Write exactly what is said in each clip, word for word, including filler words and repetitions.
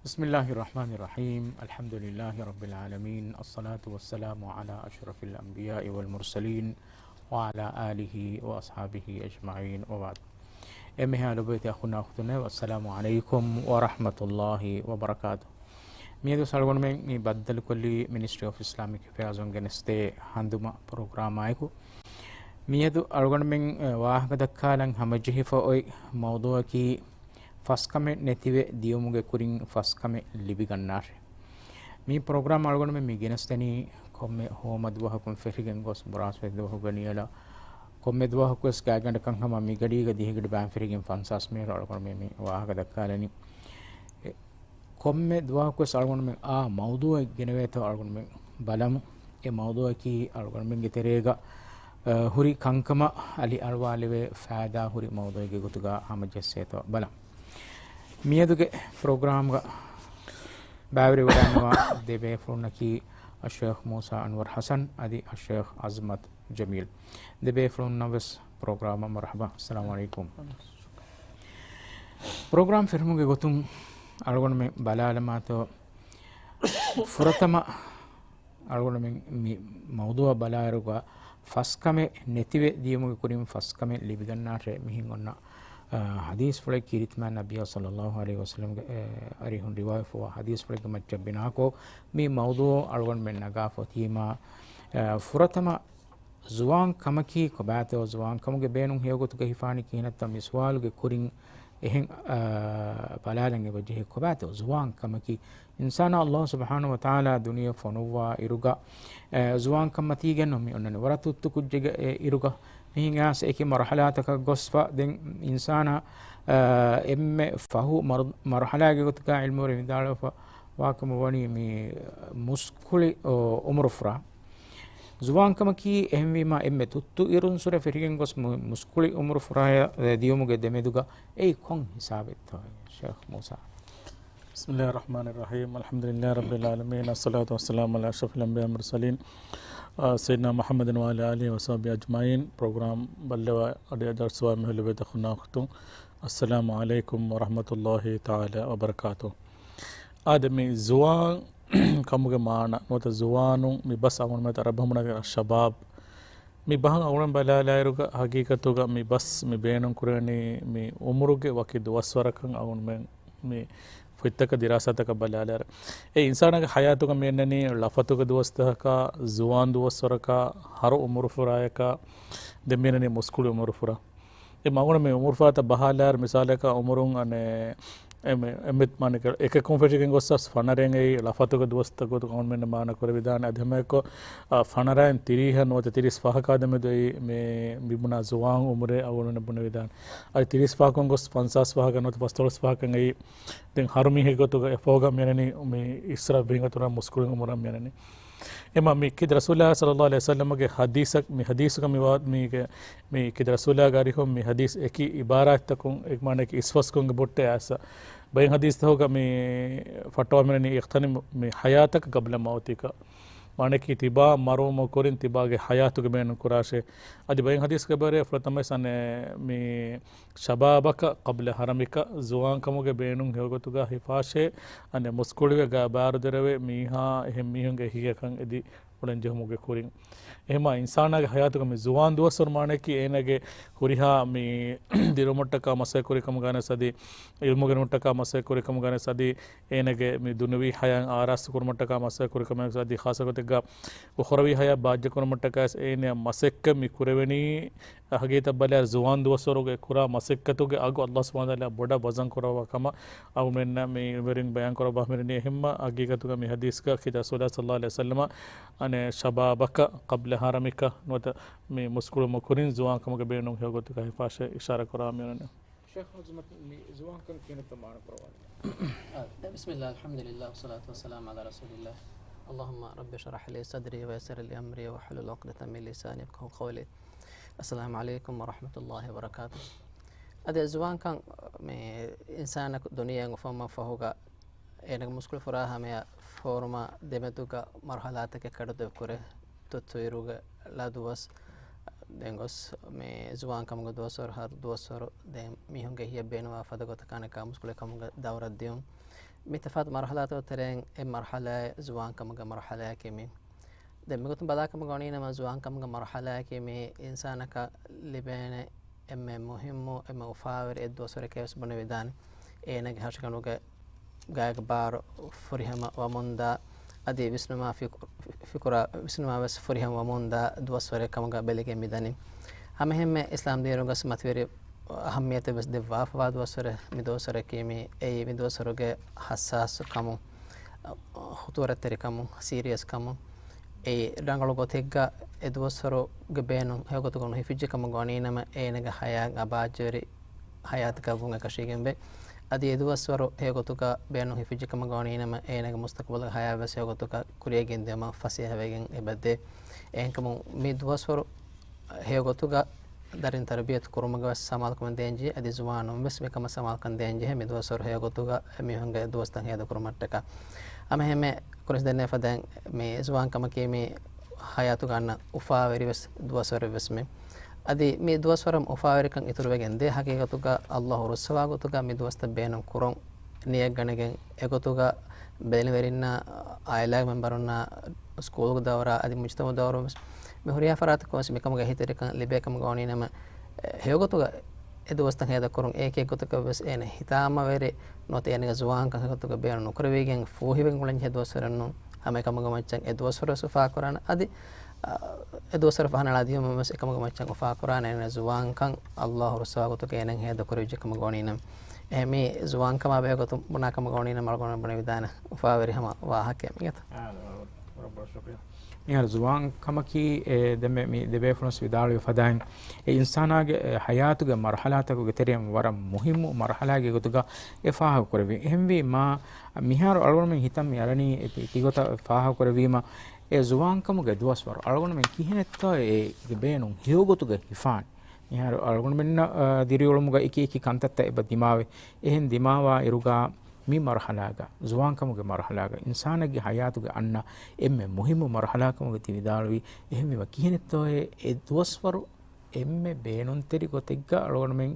بسم الله الرحمن الرحيم. الحمد لله رب العالمين. الصلاة والسلام على أشرف الأنبياء والمرسلين وعلى آله وأصحابه أجمعين وبعد. އެންމެހާ ލޮބުވެތި އަޚުންނާ އުޚްތުންނޭ، އައްސަލާމު ޢަލައިކުމް ވަރަޙްމަތުﷲި ވަބަރަކާތު. މިއަދު އަޅުގަނޑުމެން މި ބައްދަލުކޮށްލީ މިނިސްޓްރީ އޮފް އިސްލާމިކް އެފެއާޒުން ގެނެސްދޭ ހަނދުމަ ޕްރޮގްރާމާއެކު. މިއަދު އަޅުގަނޑުމެން، އެ، ވާހަކަ ދައްކާލަން ހަމަޖެހިފަ އޮތް މައުޟޫއަކީ ފަސްކަމެއް ނެތިވެ ދިޔުމުގެ ކުރިން ފަސްކަމެއް ލިބިގަންނާށޭ. މި ޕްރޮގްރާމް އަޅުގަނޑުމެން މި ގެނެސްދެނީ ކޮންމެ ހޯމަ ދުވަހަކުން ފެށިގެން ގޮސް ބުރާސްފަތި ދުވަހުގަ ނިޔަލަ ކޮންމެ ދުވަހަކުވެސް ގާތްގަނޑަކަށް ހަމަ މިގަޑީގަ ދިހަގަޑި ބައިން ފެށިގެން ފަންސާސް މީހުން އަޅުގަނޑުމެން މި ވާހަކަ ދައްކާލަނީ. އެ، ކޮންމެ ދުވަހަކުވެސް އަޅުގަނޑުމެން އާ މައުޟޫއެއް ގެނެވޭތޯ އަޅުގަނޑުމެން ބަލަމު. އެ މައުޟޫއަކީ އަޅުގަނޑުމެންގެ ތެރޭގަ، އަ، ހުރި ކަންކަމަށް އަލި އަޅުވާލެވޭ ފައިދާ ހުރި މައުޟޫއެއްގެ ގޮތުގަ ހަމަޖެއްސޭތޯ ބަލަމު. މިއަދުގެ ޕްރޮގްރާމްގަ ބައިވެރިވެވަޑައިގަންނަވާ ދެ ބޭފުޅުންނަކީ އައްޝޭޚް މޫސާ އަންވަރު ޙަސަން އަދި އައްޝޭޚް އަޒްމަތް ޖަމީލް. ދެ ބޭފުޅުންނަށް ވެސް ޕްރޮގްރާމަށް މަރުޙަބާ. އައްސަލާމު ޢަލައިކުމް. ޕްރޮގްރާމް ފެށުމުގެ ގޮތުން އަޅުގަނޑުމެން ބަލާލަމާތޯ، ފުރަތަމަ އަޅުގަނޑުމެން މި މައުޟޫއަށް ބަލާއިރުގަ ފަސްކަމެއް ނެތިވެ ދިޔުމުގެ ކުރިން ފަސްކަމެއް ލިބިގަންނާށޭ. މިހެން އޮންނަ، އަ، ޙަދީޘްފުޅެއް ކީރިތި މާތް ނަބިއްޔާ ޞައްލައްލާހު ޢަލައިހި ވަސައްލަމްގެ، އެ، އަރިހުން ރިވާވެފަވާ ޙަދީޘްފުޅެއްގެ މައްޗަށް ބިނާކޮށް، މި މައުޟޫއު އަޅުގަނޑުމެން ނަގާފަ އޮތީމާ، އަ، ފުރަތަމަ ޒުވާން ކަމަކީ ކޮބާތޯ؟ ޒުވާން ކަމުގެ ބޭނުން ހެޔޮގޮތުގަ ހިފާނީ ކިހިނެއްތޯ؟ މި ސުވާލުގެ ކުރިން އެހެން، އާ، ބަލާލަން އެބަޖެހޭ. ކޮބާތޯ ޒުވާން ކަމަކީ؟ އިންސާނާ ﷲ ސުބްޙާނަހޫ ވަތަޢާލާ ދުނިޔެ ފޮނުއްވާ އިރުގަ، އެ، ޒުވާން ކަމަށް ތީގެންނު މި އޮންނަނީ ވަރަށް ތުއްތު ކުއްޖެއްގެ، އެ، އިރުގަ. މިހިން އައިސް އެކި މަރުޙަލާތަކަށް ގޮސްފަ ދެން އިންސާނާ، އާ، އެންމެ ފަހު މަރު-، މަރުޙަލާގެ ގޮތުގަ ޢިލްމުވެރިން ވިދާޅުވެފަ ވާކަމަށް ވަނީ މި މުސްކުޅި، އޯ، އުމުރު ފުރާ. ޒުވާންކަމަކީ އެހެންވީމާ، އެންމެ ތުއްތު އިރުން ސުރެ ފެށިގެން ގޮސް މު-، މުސްކުޅި އުމުރު ފުރާޔަށް، އެ، ދިޔުމުގެ ދެމެދުގަ އެއީ ކޮން ހިސާބެއްތޯ، ޝޭޚް މޫސާ؟ بسم الله الرحمن الرحيم. الحمد لله رب العالمين. الصلاة والسلام على أشرف الأنبياء والمرسلين. އާ، ސައްޔިދުނާ މުޙައްމަދު ވަޢަލާ އާލިހި ވަޞަޙްބިހި އަޖްމަޢީން. ޕްރޮގްރާމް ބައްލަވާ އަޑި ދަރުސްވާ މި ހުރި ލޮބުވެތި އަޚުންނާ އުޚްތުން، އައްސަލާމު ޢަލައިކުމް ވަރަޙްމަތުﷲި ތަޢާލާ ވަބަރަކާތުހު. އާދެ، މި ޒުވާން ކަމުގެ މާނަ ނުވަތަ ޒުވާނުން މި ބަސް އަޅުގަނޑުމެން ޢަރަބި ބަހުން ވަނީ ޝަބާބް. މި ބަހަށް އަޅުގަނޑު ބަލާލާއިރުގަ ހަގީގަތުގަ މި ބަސް މި ބޭނުން ކުރެވެނީ މި އުމުރުގެ ވަކި ދުވަސްވަރަކަށް. އަޅުގަނޑުމެން މި ފޮތްތަކަށް ދިރާސާތަކަށް ބަލާލާއިރު، އެ އިންސާނާގެ ޙަޔާތުގަ މި އަންނަނީ ޅަފަތުގެ ދުވަސްތަކަކާ، ޒުވާން ދުވަސްވަރަކާ، ހަރު އުމުރު ފުރާޔަކާ، ދެން މި އަންނަނީ މުސްކުޅި އުމުރު ފުރާ. އެ އަޅުގަނޑު މި އުމުރު ފަރާތަށް ބަހާލާއިރު، މިސާލަކަށް އުމުރުން އަނެއް އެ މި-، އެ މި-، މާނަ އެކަކުން ފެށިގެން ގޮސް ފަނަރައިން އެއީ ޅަފަތުގެ ދުވަސްތައް ގޮތުގަ އަޅުގަނޑުމެން މާނަ ކުރެވިދާނެ. އަދި ހަމައެއްކޮށް، އާ، ފަނަރައިން ތިރީހަ ނުވަތަ ތިރީސް ފަހަކާ ދެމެދު އެއީ މި ބުނާ ޒުވާން އުމުރޭ އަޅުގަނޑު ބުނެވިދާނެ. އަދި ތިރީސް ފަހަކުން ގޮސް ފަންސާސް ފަހަކަށް ނުވަތަ ފަސްދޮޅަސް ފަހަކަށް އެއީ ދެން ހަރު މީހެއް ގޮތުގަ އެ ފަހުގަ މި އަންނަނީ މި އިސްރާފް ވިހިން އަތުރާ މުސްކުޅި އުމުރަށް މި އަންނަނީ. އެމަ މި ކީރިތި ރަސޫލާ ޞައްލައްލާހު ޢަލައިހި ވަސައްލަމަގެ ޙަދީޘަށް، މި ޙަދީޘުގަ މި ވާ-، މީގެ، މި ކީރިތި ރަސޫލާގެ އަރިހުން މި ޙަދީޘް އެކި ޢިބާރާތްތަކުން، އެ މާނައަކީ އިސްފަސްކޮށްގެ ބޮއްޓެއް އައިސް. ބައެއް ޙަދީޘްތަކުގަ މި ފައްޓަވާ މި އަންނަނީ އިޣްތަނިމް މި ޙަޔާތަކަ ޤަބްލަ މައުތިކަ. މާނައަކީ ތިބާ މަރުވުމުގެ ކުރިން ތިބާގެ ޙަޔާތުގެ ބޭނުން ކުރާށޭ. އަދި ބައެއް ޙަދީޘްގެ ބައިވަރު ފުރަތަމަވެސް އަނެއް މި ޝަބާބަކަ ޤަބްލަ ހަރަމިކަ، ޒުވާންކަމުގެ ބޭނުން ހެޔޮގޮތުގަ ހިފާށޭ، އަނެއް މުސްކުޅިވެ ގާ ބާރުދެރަވެ މީހާ އެހެން މީހުންގެ އެހީއަކަށް އެދި އުޅެން ޖެހުމުގެ ކުރިން. އެހެމާ އިންސާނާގެ ޙަޔާތުގަ މި ޒުވާން ދުވަސްވަރު މާނައަކީ އޭނާގެ ހުރިހާ މި ދިރިއުޅުމަށްޓަކާ މަސައްކަތް ކުރި ކަމުގަ ވެސް އަދި ޢިލްމު ގެނުމަށްޓަކާ މަސައްކަތް ކުރި ކަމުގަ ވެސް އަދި އޭނާގެ މި ދުނިޔަވީ ޙަޔާތް އާރާސްތު ކުރުމަށްޓަކާ މަސައްކަތް ކުރި ކަމުގަ ވެސް އަދި ޚާއްޞަ ގޮތެއްގަ އުޚްރަވީ ޙަޔާތް ބާއްޖަ ކުރުމަށްޓަކާ ވެސް އޭނާ މަސައްކަތް މި ކުރެވެނީ ހަގީގަތަށް ބަލާއިރު ޒުވާން ދުވަސްވަރުގެ ކުރާ މަސައްކަތުގެ އަގު ﷲ ސުބްޙާނަހޫ ވަތަޢާލާ ބޮޑަށް ވަޒަން ކުރައްވާ ކަމަށް އަޅުގަނޑުމެންނަށް މި އިލްމުވެރިން ބަޔާން ކުރައްވާ މިއަންނަނީ. އެހެންމަ ހަގީގަތުގަ މި ޙަދީޘްގަ ކީރިތި ރަސޫލާ ޞައްލައްލާހު ޢަލައިހި ވަސައްލަމަ އަނެއް ޝަބާބަކަ ޤަބްލަ ހަރަމިކަ ނުވަތަ މި މުސްކުޅިވުމުގެ ކުރިން ޒުވާންކަމުގެ ބޭނުން ހެޔޮގޮތުގަ ހިފާށޭ އިޝާރާތް ކުރައްވާ މިއަންނަނީ. ޝޭޚް އަޒްމަތް، މި ޒުވާންކަން ކިހިނެއްތޯ މާނަ ކުރައްވާނީ؟ بسم الله، الحمد لله، والصلاة والسلام على رسول الله. اللهم رب اشرح لي صدري ويسر لي أمري واحلل عقدة من لساني يفقهوا قولي. السلام عليكم ورحمة الله وبركاته. އަދި ޒުވާންކަން މި އިންސާނަކު ދުނިޔެއަށް އުފަންވާ ފަހުގަ އޭނަގެ މުސްކުޅި ފުރާ ހަމަޔަށް ފޯރުމާ ދެމެދުގަ މަރުޙަލާތަކެއް ކަޑުދޮވެ ކުރޭ. ތުއްތުއިރުގެ ޅަ ދުވަސް ދެން ގޮސް މި ޒުވާންކަމުގެ ދުވަސްވަރު، ހަރު ދުވަސްވަރު ދެން މީހުންގެ ހިޔަށް ބޭނުންވާ ފަދަ ގޮތަކަށް އަނެއްކާ މުސްކުޅިކަމުގެ ދައުރަށް ދިޔުން. މި ތަފާތު މަރުޙަލާތަކުގެ ތެރެއިން އެއް މަރުޙަލާއެއް ޒުވާންކަމުގެ މަރުޙަލާއަކީ މި. ދެން މިގޮތުން ބަލާކަމަށް ގަނީނަމަ، ޒުވާންކަމުގެ މަރުޙަލާއަކީ މި އިންސާނަކަށް ލިބޭނެ އެންމެ މުހިއްމު، އެންމެ އުފާވެރި އެއް ދުވަސްވަރެކޭ ވެސް ބުނެވިދާނެ. އޭނާގެ ހަށިގަނޑުގެ ގާތްގެ ބާރު ފުރިހަމަ ވަމުންދާ، އަދި ވިސްނުމާ ފިކު-، ފިކުރާ، ވިސްނުމާ ވެސް ފުރިހަމަ ވަމުންދާ ދުވަސްވަރެއް ކަމުގަ ބެލިގެން މިދަނީ. ހަމައެހެންމެ އިސްލާމް ދީނުގަސް މަތިވެރި އަހައްމިއްޔަތެއް ވެސް ދެއްވާފަވާ ދުވަސްވަރެއް މި ދުވަސްވަރަކީ މި. އެއީ މި ދުވަސްވަރުގެ ހައްސާސް ކަމުން، ޚުތޫރަތްތެރިކަމުން، ސީރިއަސް ކަމުން، އެއީ ރަނގަޅު ގޮތެއްގަ އެ ދުވަސްވަރުގެ ބޭނުން ހެޔޮގޮތުގަ ނުހިފިއްޖެ ކަމަށް ގޮވަނީނަމަ، އޭނަގެ ހަޔާތް އަބާއްޖަވެރި ހަޔާތަކަށް ވުން އެކަށީގެންވޭ. އަދި އެ ދުވަސްވަރު ހެޔޮގޮތުގަ ބޭނުން ހިފިއްޖެ ކަމަށް ގޮވަނީނަމަ، އޭނަގެ މުސްތަޤުބަލުގެ ހަޔާތް ވެސް ހެޔޮގޮތުގަ ކުރިއަށް ގެންދިއުމަށް ފަސޭހަވެގެން އެބަދޭ. އެހެންކަމުން މި ދުވަސްވަރު ހެޔޮގޮތުގަ ދަރިން ތަރުބިޔަތު ކުރުމުގަ ވެސް ސަމާލުކަމެއް ދޭންޖެހޭ، އަދި ޒުވާނުން ވެސް މިކަމަށް ސަމާލުކަން ދޭންޖެހޭ. މި ދުވަސްވަރު ހެޔޮގޮތުގަ އެމީހުންގެ ދުވަސްތައް ހޭދަކުރުމަށްޓަކާ. ހަމައެހެންމެ ކުރިން ދެންނެވި ފަދައިން މި ޒުވާންކަމަކީ މި ހަޔާތުގަ އަންނަ އުފާވެރިވެސް ދުވަސްވަރެއް ވެސް މި. އަދި މި ދުވަސްވަރަށް އުފާވެރިކަން އިތުރުވެގެން ދޭ. ހަގީގަތުގަ ﷲ ރުއްސަވާ ގޮތުގަ މި ދުވަސްތައް ބޭނުން ކުރުން ނިޔަތްގަނެގެން، އެގޮތުގަ ބެލެނިވެރިންނާ، އާއިލާގެ މެމްބަރުންނާ، ސްކޫލްގެ ދައުރާ އަދި މުޖުތަމަޢު ދައުރު ވެސް މި ހުރިހާ ފަރާތަކުން ވެސް މިކަމުގެ އެހީތެރިކަން ލިބޭ ކަމަށް ގޮވަނީނަމަ، އެ، ހެޔޮގޮތުގަ އެ ދުވަސްތައް ހޭދަކުރުން އެއީ އެއްގޮތަކަށް ވެސް އޭނަ ހިތާމަވެރި ނުވަތަ އޭނަގެ ޒުވާންކަން ހެޔޮގޮތުގަ ބޭނުން ނުކުރެވިގެން ފޫހިވެގެން އުޅެންޖެހޭ ދުވަސްވަރެއް ނޫން. ހަމަ އެކަމުގެ މައްޗަށް އެ ދުވަސްވަރު ވެސް އުފާކުރާނެ. އަދި، އަ، އެ ދުވަސްވަރު ފަހަނަޅާ ދިޔުމަށް ވެސް އެކަމުގެ މައްޗަށް އުފާކުރާނެ. އޭނަ ޒުވާންކަން ﷲ ރުއްސަވާ ގޮތުގަ އޭނަ ހޭދަކުރެވިއްޖެ ކަމަށް ގޮވަނީނަމަ. އެ މި ޒުވާންކަމާ ބެހޭ ގޮތުން ބުނާ ކަމަށް ގޮވަނީނަމަ އަޅުގަނޑު ބުނެވިދާނެ އުފާވެރި ހަމަ ވާހަކައެއް މިގޮތަށް. އާ، ވަރަށް ބޮޑަށް ޝުކުރިއްޔާ. މިހާރު ޒުވާން ކަމަކީ، އެ، ދެންމެ މި ދެބޭފުޅުން ވިދާޅުވި ފަދައިން، އެ އިންސާނާގެ، އެ، ހަޔާތުގެ މަރުޙަލާތަކުގެ ތެރެއިން ވަރަށް މުހިއްމު މަރުޙަލާގެ ގޮތުގަ އެ ފާހަގަކުރެވި. އެހެންވީމާ، މިހާރު އަޅުގަނޑުމެން ހިތަށް މި އަރަނީ އެ ތި-، ތިގޮތަށް ފާހަގަކުރެވީމަ، އެ ޒުވާންކަމުގެ ދުވަސްވަރު އަޅުގަނޑުމެން ކިހިނެއްތޯ އޭގެ ބޭނުން ހެޔޮގޮތުގަ ހިފާނެ. މިހާރު އަޅުގަނޑުމެންނަށް، އާ، ދިރިއުޅުމުގަ އެކި އެކި ކަންތައްތައް އެބަ ދިމާވޭ. އެހެން ދިމާވާ އިރުގަ މި މަރުޙަލާގަ، ޒުވާންކަމުގެ މަރުޙަލާގަ، އިންސާނެއްގެ ހަޔާތުގެ އަންނަ އެންމެ މުހިއްމު މަރުޙަލާކަމުގަ ތި ވިދާޅުވީ، އެހެންވީމަ ކިހިނެއްތޯއޭ އެ ދުވަސްވަރު އެންމެ ބޭނުންތެރި ގޮތެއްގަ އަޅުގަނޑުމެން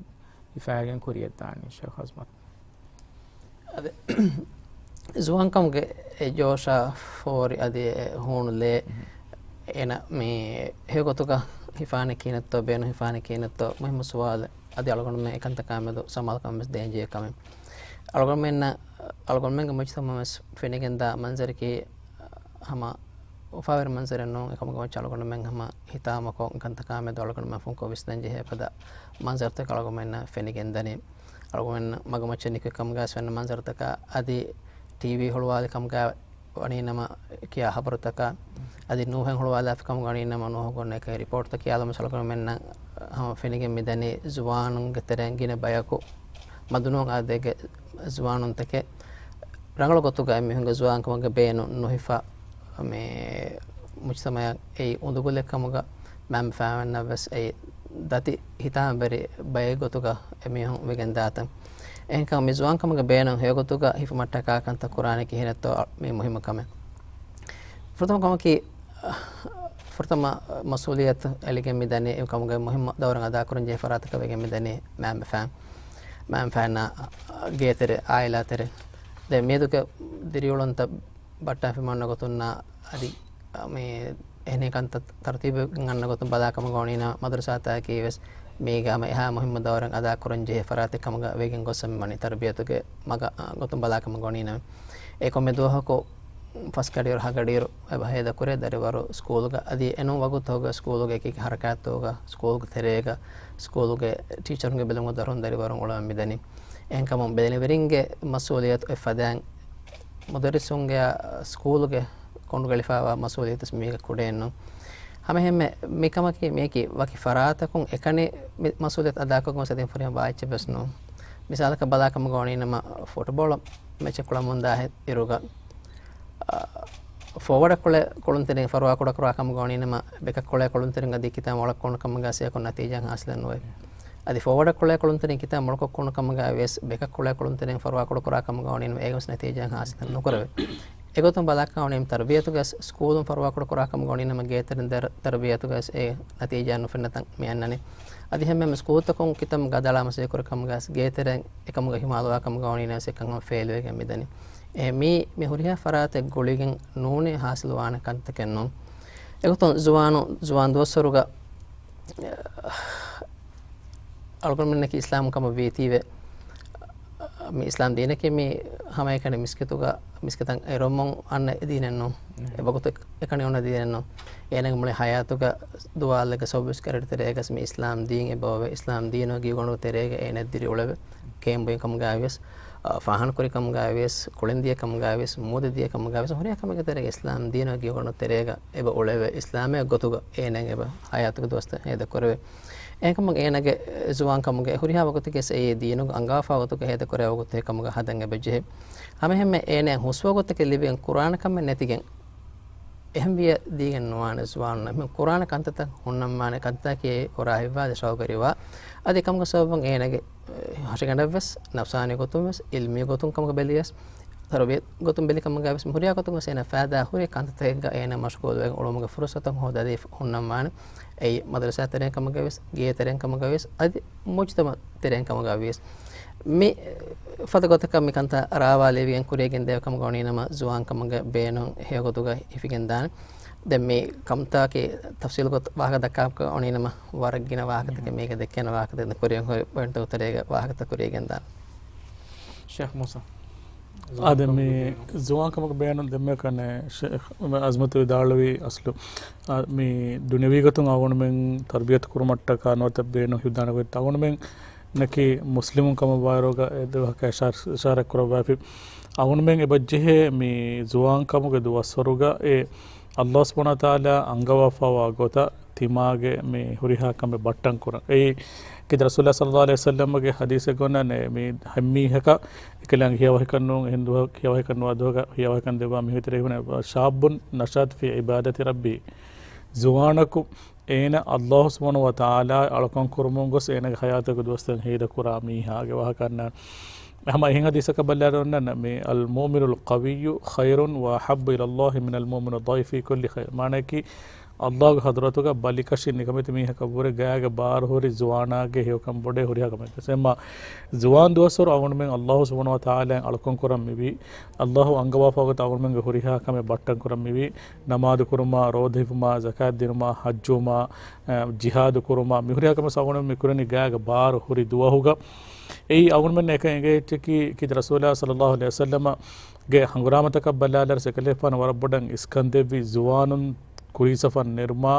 ހިފައިގެން ކުރިއަށްދާނީ، ޝޭޚް އަޒްމަތް؟ އަދި ޒުވާންކަމުގެ އެ ޖޯޝާ ފޯރި އަދި އެ ހޫނު ލޭ އޭނަ މި ހެޔޮގޮތުގަ ހިފާނެ ކިހިނެއްތޯ، ބޭނުން ހިފާނެ ކިހިނެއްތޯ، މުހިއްމު ސުވާލެއް. އަދި އަޅުގަނޑުމެން އެކަންތަކާމެދު ސަމާލުކަމެއް ވެސް ދޭންޖެހޭ ކަމެއް. އަޅުގަނޑުމެންނަށް، އަޅުގަނޑުމެންގެ މުޖްތަމަޢަށް ވެސް ފެނިގެންދާ މަންޒަރަކީ ހަމަ އުފާވެރި މަންޒަރެއް ނޫން. އެކަމުގެ މައްޗަށް އަޅުގަނޑުމެން ހަމަ ހިތާމަކޮށް، އެކަންތަކާމެދު އަޅުގަނޑުމެން ފުންކޮށް ވިސްނަން ޖެހޭ ފަދަ މަންޒަރުތަކެއް އަޅުގަނޑުމެންނަށް ފެނިގެންދަނީ. އަޅުގަނޑުމެން މަގުމައްޗަށް ނިކުތް ކަމުގައި ވެސް ފެންނަ މަންޒަރުތަކާ އަދި ޓީވީ ހުޅުވާލި ކަމުގައި ވަނީނަމަ ކިޔާ ހަބަރުތަކާ އަދި ނޫހެއް ހުޅުވާލާފި ކަމުގަ ވަނީނަމަ ނޫހުގެ އޮންނަ އެކަހެރި ރިޕޯޓްތައް ކިޔާލުމަށް އަޅުގަނޑުމެންނަށް ހަމަ ފެނިގެން މިދަނީ ޒުވާނުންގެ ތެރެއިން ގިނަ ބަޔަކު މަދުނޫން އާދައިގެ ޒުވާނުންތަކެއް ރަނގަޅު ގޮތުގަ އެމީހުންގެ ޒުވާންކަމުގެ ބޭނުން ނުހިފާ މި މުޖްތަމަޢަށް އެއީ އުނދަގުލެއް ކަމުގަ މައިންބަފައިންނަށް ވެސް އެއީ ދަތި ހިތާމަވެރި ބައެއް ގޮތުގަ އެމީހުން ވެގެން ދާތަން. އެހެންކަމުން މި ޒުވާންކަމުގެ ބޭނުން ހެޔޮގޮތުގަ ހިފުމަށްޓަކާ ކަންތައް ކުރާނީ ކިހިނެއްތޯ މީ މުހިއްމު ކަމެއް. ފުރަތަމަ ކަމަކީ، ފުރަތަމަ މަސްއޫލިއްޔަތު އެޅިގެން މިދަނީ އެކަމުގެ މުހިއްމު ދައުރެއް އަދާކުރަން ޖެހޭ ފަރާތަކަށް ވެގެން މިދަނީ މައިންބަފައިން. މައިންބަފައިންނާ ގޭތެރެ، އާއިލާތެރެ، ދެން މިއަދުގެ ދިރިއުޅުންތައް ބައްޓަން ފިމަންނަ ގޮތުންނާ އަދި މި އެހެނިހެން ކަންތައް ތަރުތީބު އަންނަ ގޮތުން ބަލާކަމަށް ގޮވަނީނަމަ، މަދުރަސާތަކަކީ ވެސް މީގަ ހަމަ އެހާ މުހިއްމު ދައުރެއް އަދާކުރަން ޖެހޭ ފަރާތެއް ކަމުގަ ވެގެން ގޮސް މިވަނީ ތަރުބިޔަތުގެ މަގަށް، އާ، ގޮތުން ބަލާކަމަށް ގޮވަނީނަމަ. އެ ކޮންމެ ދުވަހަކު ފަސް ގަޑިއިރު ހަ ގަޑިއިރު އެބަ ހޭދަކުރޭ ދަރިވަރު ސްކޫލުގަ. އަދި އެނޫން ވަގުތުތަކުގަ ސްކޫލުގެ އެކި އެކި ހަރަކާތްތަކުގަ ސްކޫލުގެ ތެރޭގަ ސްކޫލުގެ ޓީޗަރުންގެ ބެލުމުގަ ދަރުން ދަރިވަރުން އުޅަމުން މިދަނީ. އެހެންކަމުން ބެލެނިވެރިންގެ މަސްއޫލިއްޔަތު އެއްފަދައިން މުދައްރިސުންގެ ސްކޫލުގެ ކޮނޑުގަ އެޅިފައިވާ މަސްއޫލިއްޔަތު ވެސް މީގަ ކުޑައެއްނު. ހަމައެހެންމެ މިކަމަކީ މިއަކީ ވަކި ފަރާތަކުން އެކަނި މި މަސްއޫލިއްޔަތު އަދާކޮށްގެން ވެސް އެދެން ފުރިހަމަ ވާ އެއްޗެއް ވެސް ނޫން. މިސާލަކަށް ބަލާކަމަށް ގޮވަނީނަމަ ފުޓްބޯޅަ މެޗެއް ކުޅަމުންދާ އިރުގަ، އާ، ފޯވަޑަށް ކުޅޭ ކުޅުންތެރިން ފަރުވާކުޑަ ކުރާ ކަމަށް ގޮވަނީނަމަ، ބެކަށް ކުޅޭ ކުޅުންތެރިން އަދި ކިތަން އޮޅަކު ކުޅުނު ކަމުގަ އެކަކު ނަތީޖާ ހާސިލެއް ނުވޭ. އަދި ފޯވަޑަށް ކުޅޭ ކުޅުންތެރިން ކިތަން އޮޅަކު ކުޅުނު ކަމުގަ ވިޔަސް ބެކަށް ކުޅޭ ކުޅުންތެރިން ފަރުވާކުޑަ ކުރާ ކަމަށް ގޮވަނީނަމަ، އޭގެ ވެސް ނަތީޖާ ހާސިލެއް ނުކުރެވޭ. އެގޮތުން ބަލާކަމަށް ވަނީ ތަރުބިޔަތުގަ ސް-، ސްކޫލުން ފަރުވާކުޑަ ކުރާ ކަމަށް ގޮވަނީނަމަ، ގޭތެރެ ދަރ-، ތަރުބިޔަތުގަ ވެސް އެ ނަތީޖާ ނުފެންނަ ތަން މި އަންނަނީ. އަދި ހަމައެހެންމެ ސްކޫލްތަކުން ކިތަން ގަދައަޅާ މަސައްކަތް ކުރި ކަމުގަ ވެސް ގޭތެރެއިން އެކަމުގަ ހިމާލުވާ ކަމަށް ގޮވަނީނަމަ ވެސް އެކަން ހަމަ ފެއިލް ވެގެން މިދަނީ. އެ މީ، މި ހުރިހާ ފަރާތެއް ގުޅިގެން ނޫނީ ހާސިލުވާނެ ކަންތަކެއް ނޫން. އެގޮތުން ޒުވާނު، ޒުވާން ދުވަސްވަރުގަ، އަޅުގަނޑުމެންނަކީ އިސްލާމް ކަމަށް ވީތީވެ، މި އިސްލާމް ދީނަކީ މި ހަމައެކަނި މިސްކިތުގަ، މިސްކިތަށް އެރުމުން އަންނަ ދީނެއް ނޫން. އެ ވަގުތު އެކަނި އޮންނަ ދީނެއް ނޫން. އޭނަގެ މުޅި ހަޔާތުގަ ދުވާލުގެ ސަބަބު ވެސް ކަރަޑި ތެރޭގަސް މި އިސްލާމް ދީން އެބައޮވެ، އިސްލާމް ދީނު ގިޔުގަނޑު ތެރޭގަ އޭނަ ދިރިއުޅެވެ. ކޭނބުއިން ކަމުގައިވިޔަސް، އަ، ފާހަނަކުރި ކަމުގައިވިޔަސް، ކުޅެން ދިޔަ ކަމުގައިވިޔަސް، މޫދަ ދިޔަ ކަމުގައިވިޔަސް، ހުރިހާ ކަމެއްގެ ތެރޭގަ އިސްލާމް ދީނު ގިޔުގަނޑު ތެރޭގަ އެބަ އުޅެވެ، އިސްލާމެއް ގޮތުގަ އޭނަ އެބަ ހަޔާތުގެ ދުވަސްތައް ހޭދަކުރެވެ. އެހެންކަމުން އޭނަގެ ޒުވާން ކަމުގެ ހުރިހާ ވަގުތެއްގެ އެއީ ދީނުގެ އަންގާފާ ވަގުތުގެ ހޭދަކުރެވޭ ވަގުތެއް ކަމުގަ ހަދަން އެބަ ޖެހޭ. ހަމައެހެންމެ އޭނަ ހުސްވަގުތަކެއް ލިބިގެން ކުރާނެ ކަމެއް ނެތިގެން އެހެން ވިޔަ ދީގެން ނުވާނެ ޒުވާނުންނަށް. އެހެން ކުރާނެ ކަންތައްތައް ހުންނަންވާނެ ކަންތަކަކީ ކުރާ ހިތްވާ ޝައުގުވެރިވާ. އަދި އެކަމުގެ ސަބަބުން އޭނަގެ، އެ، ހަށިގަނޑަށްވެސް ނަފްސާނީ ގޮތުންވެސް، އިލްމީ ގޮތުން ކަމުގަ ބެލިޔަސް، ތަރުބިޔަތް ގޮތުން ބެލި ކަމުގައިވެސް، މި ހުރިހާ ގޮތުންވެސް އޭނަ ފައިދާ ހުރި ކަންތައްތަކެއްގަ އޭނަ މަޝްޣޫލުވެގެން އުޅުމުގެ ފުރުސަތު ހޯދާދީ ހުންނަންވާނެ. އެއީ މަދަރުސާ ތެރެއިން ކަމުގައިވެސް، ގޭ ތެރެއިން ކަމުގައިވެސް، އަދި މުޖްތަމަޢު ތެރެއިން ކަމުގައިވިޔަސް. މި ފަދަ ގޮތަކަށް މި ކަންތައް ރާވާލެވިގެން ކުރިޔަށް ގެންދެވޭ ކަމުގަ ވަނީނަމަ، ޒުވާން ކަމުގެ ބޭނުން ހެޔޮ ގޮތުގަ ހިފިގެންދާނެ. ދެން މި ކަންތަކަކީ ތަފްސީލު ގޮތަށް ވާހަކަ ދައްކާކަށް ވަނީނަމަ، ވަރަށް ގިނަ ވާހަކަތަކެއް މީގަ ދެއްކޭނެ ވާހަކަތައް ކުރިޔަށް ހުރި ޕޮއިންޓްތަކުގެ ތެރޭގަ ވާހަކަތައް ކުރިޔަށް ގެންދާނެ. ޝޭޚް މޫސާ. އާދެ، މި ޒުވާން ކަމުގެ ބޭނުން ދެންމެ ކަނެ ޝޭޚް އަޒްމަތު ވިދާޅުވި އަސްލު، އާ، މި ދުނިޔަވީ ގޮތުން އަޅުގަނޑުމެން ތަރުބިޔަތު ކުރުމަށްޓަކާ ނުވަތަ ބޭނުން ހިފްޒު ދާނެ ގޮތް އަޅުގަނޑުމެންނަކީ މުސްލިމުން ކަމަށް ވާއިރުގަ އެ ދުވަހަކަށް އިޝާ-، އިޝާރާތް ކުރައްވާފި. އަޅުގަނޑުމެން އެބަ ޖެހޭ މި ޒުވާން ކަމުގެ ދުވަސްވަރުގަ އެ ﷲ ސުބްޙާނަހޫ ވަތަޢާލާ އަންގަވާފަވާ ގޮތަށް ތިމާގެ މި ހުރިހާ ކަމެއް ބައްޓަން ކުރަން. އެއީ ކީރިތި ރަސޫލާ ޞައްލަﷲު ޢަލައިހި ވަސައްލަމްގެ ޙަދީޘެއް އޮންނާނެ، މި ހަމައެކަނި އެކަލާނގެ ހިޔަވަހިކަން ނޫން، އެހެން ދުވަހަކު ހިޔަވަހިކަން ނުވާ ދުވަހަކަށް ހިޔަވަހިކަން ދެއްވާ މީހުންގެ ތެރޭ ހުންނަ، شاب نشأ في عبادة ربه. ޒުވާނަކު އޭނަ ﷲ ސުބްޙާނަހޫ ވަތަޢާލާ އަޅުކަން ކުރުމުން ގޮސް އޭނަގެ ޙަޔާތުގެ ދުވަސްތައް ހޭދަކުރާ މީހާގެ ވާހަކަ އަންނާނެ. ހަމަ އެހެން ޙަދީޘަކަށް ބަލާލަން އޮންނަން، މި المؤمن القوي خير وأحب إلى الله من المؤمن الضعيف في كل خير. މާނައަކީ، ﷲގެ ޙަޟްރަތުގަ ބަލިކަށި ނިކަމެތި މީހަކަށްވުރެ ގާގެ ބާރު ހުރި ޒުވާނާގެ ހެޔޮކަން ބޮޑޭ ހުރިހާ ކަމެއް. އެމާ ޒުވާން ދުވަސްވަރު އަޅުގަނޑުމެން ﷲ ސުބްޙާނަހޫ ވަތަޢާލާއިން އަޅުކަން ކުރަން މިވީ، ﷲ އަންގަވާފަ ވަގުތު އަޅުގަނޑުމެންގެ ހުރިހާ ކަމެއް ބައްޓަން ކުރަން މިވީ، ނަމާދު ކުރުމާ، ރޯދަ ހިފުމާ، ޒަކާތް ދިނުމާ، ޙައްޖުވުމާ، އަ، ޖިހާދު ކުރުމާ، މި ހުރިހާ ކަމެއް އަޅުގަނޑުމެން މި ކުރަނީ ގާގެ ބާރު ހުރި ދުވަހުގަ. އެއީ އަޅުގަނޑުމެން އެކަން އެނގޭ އެއްޗަކީ، ކީރިތި ރަސޫލާ ޞައްލަﷲު ޢަލައިހި ވަސައްލަމަގެ ހަނގުރާމަތަކަށް ބަލާލަރަސް އެކަލޭފާނު ވަރަށް ބޮޑަށް އިސްކަން ދެއްވި ޒުވާނުން ކުރީސަފަން ނެރުމާ،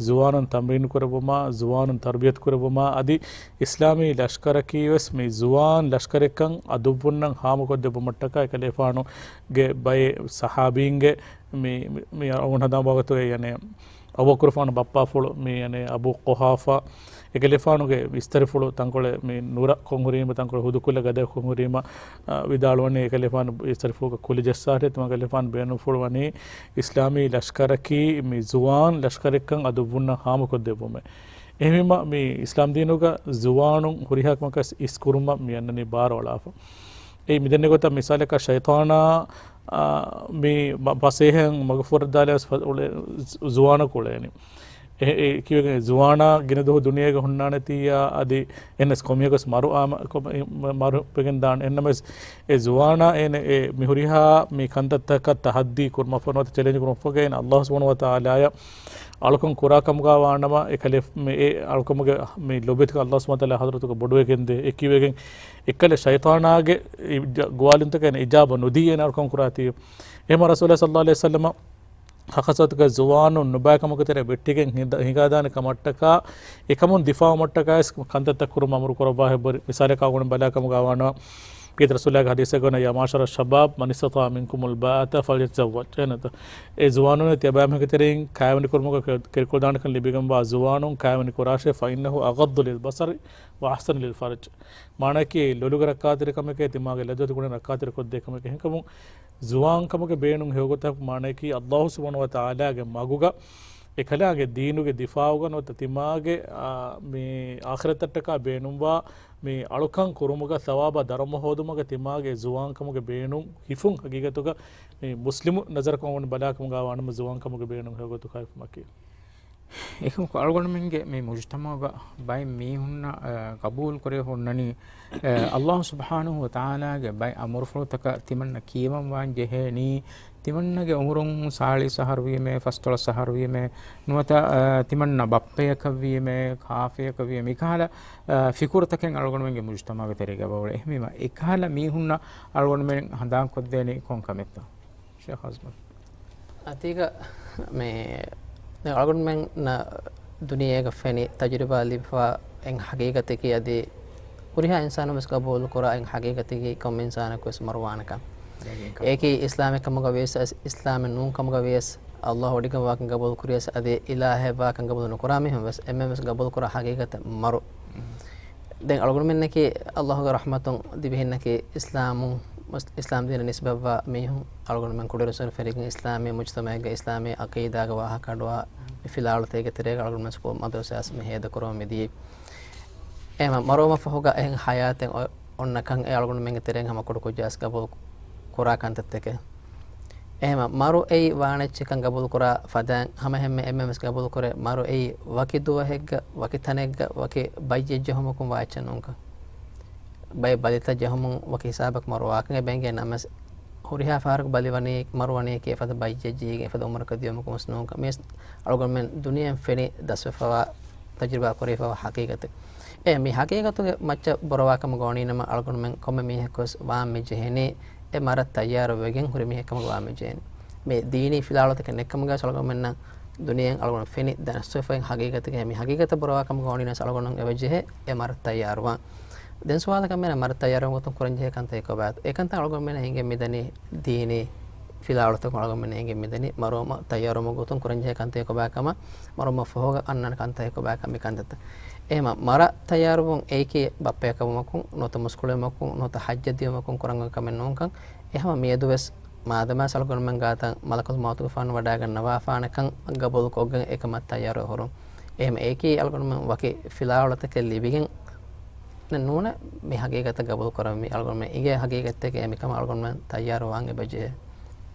ޒުވާނުން ތަމްރީނު ކުރެއްވުމާ، ޒުވާނުން ތަރުބިޔަތު ކުރެއްވުމާ، އަދި އިސްލާމީ ލަޝްކަރަކީ ވެސް މި ޒުވާން ލަޝްކަރެއްކަން އަދުއްވުންނަށް ހާމަކޮށްދެއްވުމަށްޓަކާ އެކަލޭފާނުގެ ބައެއް ޞަޙާބީންގެ މި، މި، މި އަޅުގަނޑު ހަނދާންވާގޮތުގައި، ޔަޢުނީ، އަބޫބަކުރުފާނު ބައްޕާފުޅު، މި، ޔަޢުނީ، އަބޫ ޤުޙާފާ، އެކަލޭފާނުގެ ވިސްތަރިފުޅު ތަންކޮޅެއް މި ނުރަ ކޮން ހުރީމަ، ތަންކޮޅެއް ހުދު ކުލަ ގަދަ ކޮން ހުރީމަ، އާ، ވިދާޅުވަނީ އެކަލޭފާނު ވިސްތަރިފުޅުގަ ކުލި ޖައްސާށޭ، ތިމާ ކަލޭފާނު ބޭނުންފުޅު ވަނީ އިސްލާމީ ލަޝްކަރަކީ މި ޒުވާން ލަޝްކަރެއްކަން އަދުއްވުންނަށް ހާމަކޮށްދެއްވުމޭ. އެހެންވީމަ މި އިސްލާމް ދީނުގަ ޒުވާނުން ހުރިހާ ކަމަކަށް އިސްކުރުމަށް މި އަންނަނީ ބާރު އަޅާފަ. އެއީ މިދެންނެވި ގޮތަށް މިސާލަކަށް ޝައިޠާނާ، އާ، މި މަ-، ފަސޭހައިން މަގުފުރެއްދާލާ ވެސް ފަ-، އުޅޭ، ޒު-، ޒުވާނަކު އުޅޭނީ. އެ، އެ ކިޔެވޭ ޒުވާނާ ގިނަ ދުވަހު ދުނިޔޭގަ ހުންނާނެތީއާ އަދި އެންނަސް ކޮމިޔަކަސް މަރު އާމަ-، ކޮ-، މަ-، މަރު ވެގެން ދާން. އެންނަމަވެސް އެ ޒުވާނާ އޭނަ އެ މި ހުރިހާ މި ކަންތައްތަކަށް ތަޙައްދީ ކުރުމަށްފަހު ނުވަތަ ޗެލެންޖް ކުރުމަށްފަހުގަ އޭނަ ﷲ ސުބްޙާނަހޫ ވަތަޢާލާއަށް އަޅުކަން ކުރާ ކަމުގަ ވާނަމަ، އެ ކަލޭ މި އެ އަޅުކަމުގެ މި ލޮބުވެތިކަން ﷲ ސުބްޙާނަހޫ ވަތަޢާލާ ޙަޟްރަތުގަ ބޮޑުވެގެންދޭ. އެ ކިޔެވިގެން އެއްކަލެ ޝައިޠާނާގެ އި-، ޖަ-، ގޮވާލުންތަކަށް އޭނަ އިޖާބަ ނުދީ އޭނަ އަޅުކަން ކުރާތީ. އެހެންމަ ރަސޫލާ ޞައްލަﷲު ޢަލައިހި ވަސައްލަމަ ހަޤީޤަތުގަ ޒުވާނުން ނުބައި ކަމުގެ ތެރެއަށް ވެއްޓިގެން ހިނދ-، ހިނގާދާނެ ކަމަށްޓަކާ، އެކަމުން ދިފާޢުވުމަށްޓަކާ ވެސް ކަންތައްތައް ކުރުމަށް އަމުރު ކުރައްވާ ހެއްޔެވެ؟ މިސާލަކަށް އަޅުގަނޑު ބަލާ ކަމުގަ ވާނަމަ، ކީރިތި ރަސޫލާގެ ޙަދީޘެއް އޮންނަ، يا معشر الشباب من استطاع منكم الباءة فليتزوج. އެހެންތަ؟ އޭ ޒުވާނުންނޭ، ތިޔަބައިމީހުންގެ ތެރެއިން ކައިވެނި ކުރުމުގަ ކެ-، ކެރިކުޅަދާނެކަން ލިބިގެންވާ ޒުވާނުން ކައިވެނި ކުރާށޭ، فإنه أغض للبصر وأحسن للفرج. މާނައަކީ ލޮލުގެ ރައްކާތެރިކަމެކޭ، ތިމާގެ ލައްޒަތު ގުޅެން ރައްކާތެރި ކޮށްދޭ ކަމެކޭ. އެހެންކަމުން ޒުވާންކަމުގެ ބޭނުން ހެޔޮގޮތަކަށް މާނައަކީ، ﷲ ސުބްޙާނަހޫ ވަތަޢާލާގެ މަގުގަ އެކަލާނގެ ދީނުގެ ދިފާޢުގަ ނުވަތަ ތިމާގެ، އާ، މި އާޚިރަތަށްޓަކާ ބޭނުންވާ މި އަޅުކަން ކުރުމުގަ ޘަވާބާ ދަރުމަ ހޯދުމުގަ ތިމާގެ ޒުވާންކަމުގެ ބޭނުން ހިފުން ހަގީގަތުގަ މި މުސްލިމު ނަޒަރަކުން ބަލާކަމުގަ ވާނަމަ ޒުވާންކަމުގެ ބޭނުން ހެޔޮގޮތަކަށް މަކީ. އެކަމަކު އަޅުގަނޑުމެންގެ މި މުޖުތަމަޢުގަ ބައެއް މީހުންނަށް، އަ، ގަބޫލު ކުރެވިފަ ހުންނަނީ، އަ، ﷲ ސުބްޙާނަހޫ ވަތަޢާލާގެ ބައެއް އަމުރުފުޅުތަކަށް ތިމަންނަ ކިޔަވަންވާން ޖެހޭނީ، ތިމަންނަގެ އުމުރުން ސާޅީސް އަހަރު ވީމޭ، ފަސްދޮޅަސް އަހަރު ވީމޭ، ނުވަތަ، އަ، ތިމަންނަ ބައްޕަޔަކަށް ވީމޭ، ކާފަޔަކަށް ވީމޭ، މިކަހަލަ، އަ، ފިކުރުތަކެއް އަޅުގަނޑުމެންގެ މުޖުތަމަޢުގެ ތެރޭގަ އެބައުޅޭ. އެހެންވީމަ، އެކަހަލަ މީހުންނަށް އަޅުގަނޑުމެން ހަނދާންކޮށްދޭނީ ކޮން ކަމެއްތޯ؟ ޝޭޚް އަޒްމަން. އަތީގަ މި، ދެން އަޅުގަނޑުމެންނަށް ދުނިޔޭގަ ފެނި ތަޖުރިބާ ލިބިފަ އެއް ހަގީގަތަކީ އަދި ހުރިހާ އިންސާނުން ވެސް ގަބޫލު ކުރާ އެއް ހަގީގަތަކީ ކޮންމެ އިންސާނަކު ވެސް މަރުވާނެކަން. ދެން އެކަން. އެއީކީ އިސްލާމެއް ކަމުގަ ވިޔަސް، އިސްލާމެއް ނޫން ކަމުގަ ވިޔަސް، ﷲ ވޮޑިގަންވާކަން ގަބޫލު ކުރިޔަސް އަދި އިލާހެއް ވާކަން ގަބޫލު ނުކުރާ މީހުން ވެސް އެންމެން ވެސް ގަބޫލު ކުރާ ހަގީގަތެއް މަރު. ދެން އަޅުގަނޑުމެންނަކީ ﷲގެ ރަޙްމަތުން ދިވެހިންނަކީ އިސްލާމުން، އިސްލާމް ދީނަށް ނިސްބަތްވާ މީހުން އަޅުގަނޑުމެން ކުޑަރުސުން ފެނިގެން އިސްލާމީ މުޖުތަމަޢެއްގަ އިސްލާމީ އަޤީދާގެ ވާހަކަ އަޑުއާ މި ފިލާވަޅުތަކެއްގެ ތެރޭގަ އަޅުގަނޑުމެން ސްކޫލް މަދުރަސާސް މި ހޭދަކުރަމުން މިދިޔައީ. އެހެން މަރުވުމަށްފަހުގަ އެހެން ހަޔާތެއް އޮ-، އޮންނަކަން އެ އަޅުގަނޑުމެންގެ ތެރެއިން ހަމަ ކުޑަކުއްޖާވެސް ގަބޫލު ކުރާ ކަންތައްތަކެއް. އެހެން މަރު އެއީ ވާނެއްޗެއްކަން ގަބޫލުކުރާ ފަދައިން ހަމަ އެހެންމެ އެންމެން ވެސް ގަބޫލުކުރޭ، މަރު އެއީ ވަކި ދުވަހެއްގަ، ވަކި ތަނެއްގަ، ވަކި ބައްޔެއް ޖެހުމަކުން ވާ އެއްޗެއް ނޫންކަން. ބައެއް ބަލިތައް ޖެހުމުން ވަކި ހިސާބަކު މަރު ވާކަން އެބަ އެނގޭ ނަމަވެސް، ހުރިހާ ފަހަރަކު ބަލި ވަނީ، މަރު ވަނީކީ އެފަދަ ބައްޔެއް ޖެހިގެން އެފަދަ އުމުރަކަށް ދިޔުމަކުން ވެސް ނޫންކަން. މިވެސް އަޅުގަނޑުމެން ދުނިޔެއިން ފެނި ދަސްވެފަވާ، ތަޖުރިބާ ކުރެވިފަވާ ހަގީގަތެއް. އެ މި ހަގީގަތުގެ މައްޗަށް ބުރަވާކަމުގަ ވަނީނަމަ، އަޅުގަނޑުމެން ކޮންމެ މީހަކުވެސް ވާން މި ޖެހެނީ އެ މަރަށް ތައްޔާރު ވެގެން ހުރި މީހެއް ކަމުގަ ވާން މި ޖެހެނީ. މި ދީނީ ފިލާވަޅުތަކެއް ނެތްކަމުގައި ވެސް އަޅުގަނޑުމެންނަށް ދުނިޔެއިން އަޅުގަނޑު ފެނި ދަސްވެފައި ހަގީގަތެއް. މި ހަގީގަތަށް ބުރަވާކަމުގަ ވަނީނަމަ ވެސް އަޅުގަނޑުމެން އެބަ ޖެހޭ އެ މަރަށް ތައްޔާރުވާން. ދެން ސުވާލަކަށް މިއަންނަ މަރަށް ތައްޔާރުވުމުގެ ގޮތުން ކުރަންޖެހޭ ކަންތައް ކޮބާތޯ؟ އެކަންތައް އަޅުގަނޑުމެންނަށް އެނގެން މިދަނީ ދީނީ ފިލާވަޅުތަކުން އަޅުގަނޑުމެންނަށް އެނގެން މިދަނީ މަރުވުމަށް ތައްޔާރުވުމުގެ ގޮތުން ކުރަންޖެހޭ ކަންތައް ކޮބާކަމަށް މަރުވުމަށް ފަހުގަ އަންނަން ކަންތައް ކޮބާކަމަށް މި ކަންތައްތައް. އެހެން މަރަށް ތައްޔާރުވުން އެއީކީ ބައްޕަޔަކަށް ވުމަކުން ނުވަތަ މުސްކުޅިވުމަކުން ނުވަތަ ޙައްޖަށް ދިޔުމަކުން ކުރަން އޮތް ކަމެއް ނޫންކަން. އެހެން މިއަދުވެސް މާދަމާ އަޅުގަނޑުމެން ގާތަށް މަލަކުލް މައުތުގެފާނު ވަޑައިގަންނަވާފާނެކަން ގަބޫލުކޮށްގެން އެކަމަށް ތައްޔާރުވެ ހުރުން. އެހެން އެއީކީ އަޅުގަނޑުމެން ވަކި ފިލާވަޅުތަކެއް ލިބިގެން ނޫނަ މި ހަގީގަތަށް ގަބޫލު ކުރަން މި އަޅުގަނޑުމެން އިނގޭ ހަގީގަތެއް އެ މިކަމަށް އަޅުގަނޑުމެން ތައްޔާރުވާން އެބަޖެހޭ.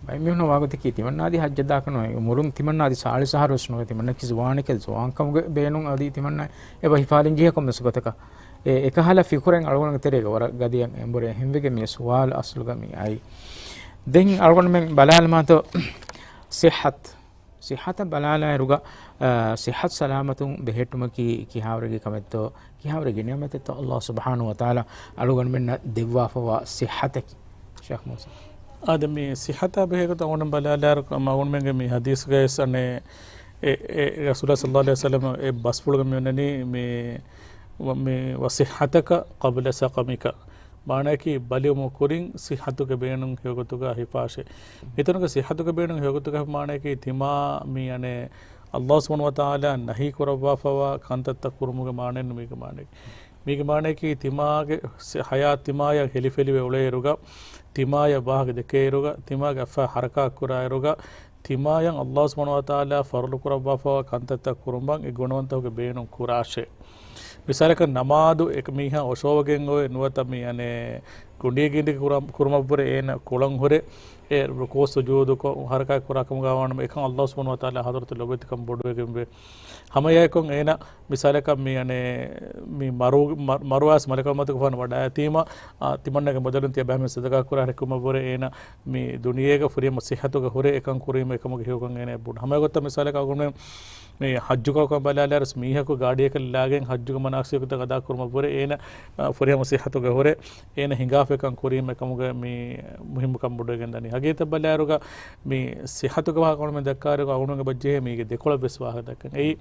ބައެއް މީހުންނަށް ވާގޮތަކީ ތިމަންނާ އަދި ޙައްޖަށް ދާކަށް ނުވޭ، އުމުރުން ތިމަންނާ އަދި ސާޅީސް އަހަރު ވެސް ނުވޭ، ތިމަންނަކީ ޒުވާންކަމުގެ ބޭނުން އަދި ތިމަންނަ އެބަ ހިފާލިން ޖެހޭ ކޮންމެސް ގޮތަކަށް. އެ، އެކަހަލަ ފިކުރެއް އަޅުގަނޑުގެ ތެރޭގަ ވަރަށް ގަދަޔަށް އެނބުރޭ. އެހެންވެގެން މި ސުވާލު އަސްލުގަ މި އައީ. ދެން އަޅުގަނޑުމެން ބަލާލަމާތޯ ޞިއްޙަތު. ޞިއްޙަތަށް ބަލާލާއިރުގަ، އަ، ޞިއްޙަތު ސަލާމަތުން ބެހެއްޓުމަކީ ކިހާވަރެއްގެ ކަމެއްތޯ، ކިހާވަރެއްގެ ނިޢުމަތެއްތޯ ﷲ ސުބްޙާނަހޫ ވަތަޢާލާ އަޅުގަނޑުމެންނަށް ދެއްވާފަވާ ޞިއްޙަތަކީ. ޝޭޚް މޫސާ. އާދެ، މި ޞިއްޙަތާ ބެހޭގޮތަށް އަޅުގަނޑު ބަލާލާއިރު، މަ އަޅުގަނޑުމެންގެ މި ޙަދީޘްގައި ވެސް އަނެއް އެ، އެ، ރަސޫލާ ޞައްލައްލާހު ޢަލައިހި ވަސައްލަމަ އެ ބަސްފުޅުގަ މި އޮންނަނީ މި، މި، "وَصِحَّتَكَ قَبْلَ سَقَمِكَ." މާނައަކީ ބަލިވުމުގެ ކުރިން ޞިއްޙަތުގެ ބޭނުން ހެޔޮގޮތުގަ ހިފާށޭ. މިތަނުގެ ޞިއްޙަތުގެ ބޭނުން ހެޔޮގޮތުގަ މާނައަކީ ތިމާ މި އަނެއް ﷲ ސުބްޙާނަހޫ ވަތަޢާލާ ނަހީ ކުރައްވާފަވާ ކަންތައްތައް ކުރުމުގެ މާނައެއް ނޫން މީގެ މާނައަކީ. މީގެ މާނައަކީ ތިމާގެ ސި-، ޙަޔާތް ތިމާޔަށް ހެލިފެލިވެ އުޅޭއިރުގަ، ތިމާޔަށް ވާހަކަ ދެކޭއިރުގަ، ތިމާގެ އަތްފައި ޙަރަކާތް ކުރާއިރުގަ، ތިމާޔަށް ﷲ ސުބްޙާނަހޫ ވަތަޢާލާ ފަރުޟު ކުރައްވާފަވާ ކަންތައްތައް ކުރުމަށް އެ ގުނަވަންތަކުގެ ބޭނުން ކުރާށޭ. މިސާލަކަށް ނަމާދު އެކަ މީހާ އޮށޯވެގެން އޮވެ ނުވަތަ މި އަނެއް ގޮނޑިއެއް ގިނަ ކުރަ-، ކުރުމަށްވުރެ އޭނަ ކުޅަން ހުރެ، އެ ރުކޫޢު ސުޖޫދުކޮށް ޙަރަކާތް ކުރާ ކަމުގަ ވާނަމަ އެކަން ﷲ ސުބްޙާނަހޫ ވަތަޢާލާ ޙަޟްރަތު ލޮބުވެތިކަން ބޮޑުވެގެންވޭ. ހަމައެއާއެކު އޭނަ މިސާލަކަށް މި އަނެއް މި މަރު-، މަ-، މަރުވާސް މަލަކުލް މައުތުގެފާނު ވަޑައިގަތީމަ، އާ، ތިމަންނަގެ ބަދަލުން ތިޔަބައިމީހުން ޞަދަޤާ ކުރާ ހެކުމަށްވުރެ އޭނަ މި ދުނިޔޭގަ ފުރިހަމަ ޞިއްޙަތުގަ ހުރެ އެކަން ކުރީމަ އެކަމުގެ ހެޔޮކަން އޭނަ ބުން. ހަމަ ގޮތަށް މިސާލަކަށް އަޅުގަނޑުމެން މި ޙައްޖު ކަމަކަށް ބަލާލާއިރު މީހަކު ގާޑިއަކަށް ލާގެން ޙައްޖުގެ މަނާސިކުތައް އަދާ ކުރުމަށްވުރެ އޭނަ، އާ، ފުރިހަމަ ޞިއްޙަތުގަ ހުރެ އޭނަ ހިނގާފަ އެކަން ކުރީމަ އެކަމުގެ މި މުހިއްމުކަން ބޮޑުވެގެން ދަނީ. ހަގީގަތަށް ބަލާއިރުގަ މި ޞިއްޙަތުގެ ވާހަކަ އަޅުގަނޑުމެން ދައްކާއިރު އަޅުގަނޑުމެން އެބަ ޖެހޭ މީގެ ދެކޮޅަށް ވެސް ވާހަކަ ދައްކަން. އެއީ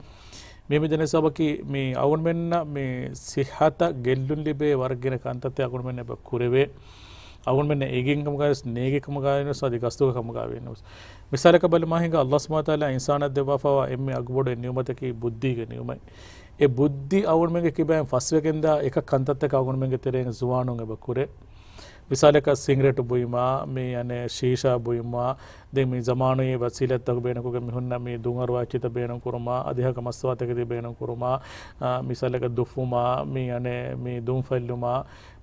މި މި ދެނެ ސަބަކީ މި އަޅުގަނޑުމެންނަށް މި ޞިއްޙަތަށް ގެއްލުން ލިބޭ ވަރަށް ގިނަ ކަންތައްތައް އަޅުގަނޑުމެން އެބަ ކުރެވޭ. އަޅުގަނޑުމެން އެގެން ކަމުގައި ވެސް، ނޭގި ކަމުގައި ވެސް، އަދި ގަސްތުގެ ކަމުގައި ވެސް. މިސާލަކަށް ބަލަމާ ހިނގާ ﷲ ސުބްޙާނަހޫ ވަތަޢާލާ އިންސާނާ ދެއްވާފަވާ އެންމެ އަގުބޮޑު ނިޢުމަތަކީ ބުއްދީގެ ނިޢުމަތް. އެ ބުއްދި އަޅުގަނޑުމެންގެ ކިބައިން ފަސްވެގެންދާ އެކަ ކަންތައްތަކަށް އަޅުގަނޑުމެންގެ ތެރެއިން ޒުވާނުން އެބަ ކުރޭ. މިސާލަކަށް ސިނގްރޭޓު ބުއިމާ، މި އަނެއް ޝީޝާ ބުއިމާ، ދެން މި ޒަމާނީ ވަސީލަތްތަކު ބޭނުންކޮށްގެން މި ހުންނަ މި ދުންއަރުވާ އެއްޗިތައް ބޭނުންކުރުމާ، އަދި ހަގަ މަސްތުވާތަކެތި ބޭނުންކުރުމާ، އާ، މިސާލަކަށް ދުއްފުމާ، މި އަނެއް މި ދުން ފެއްލުމާ،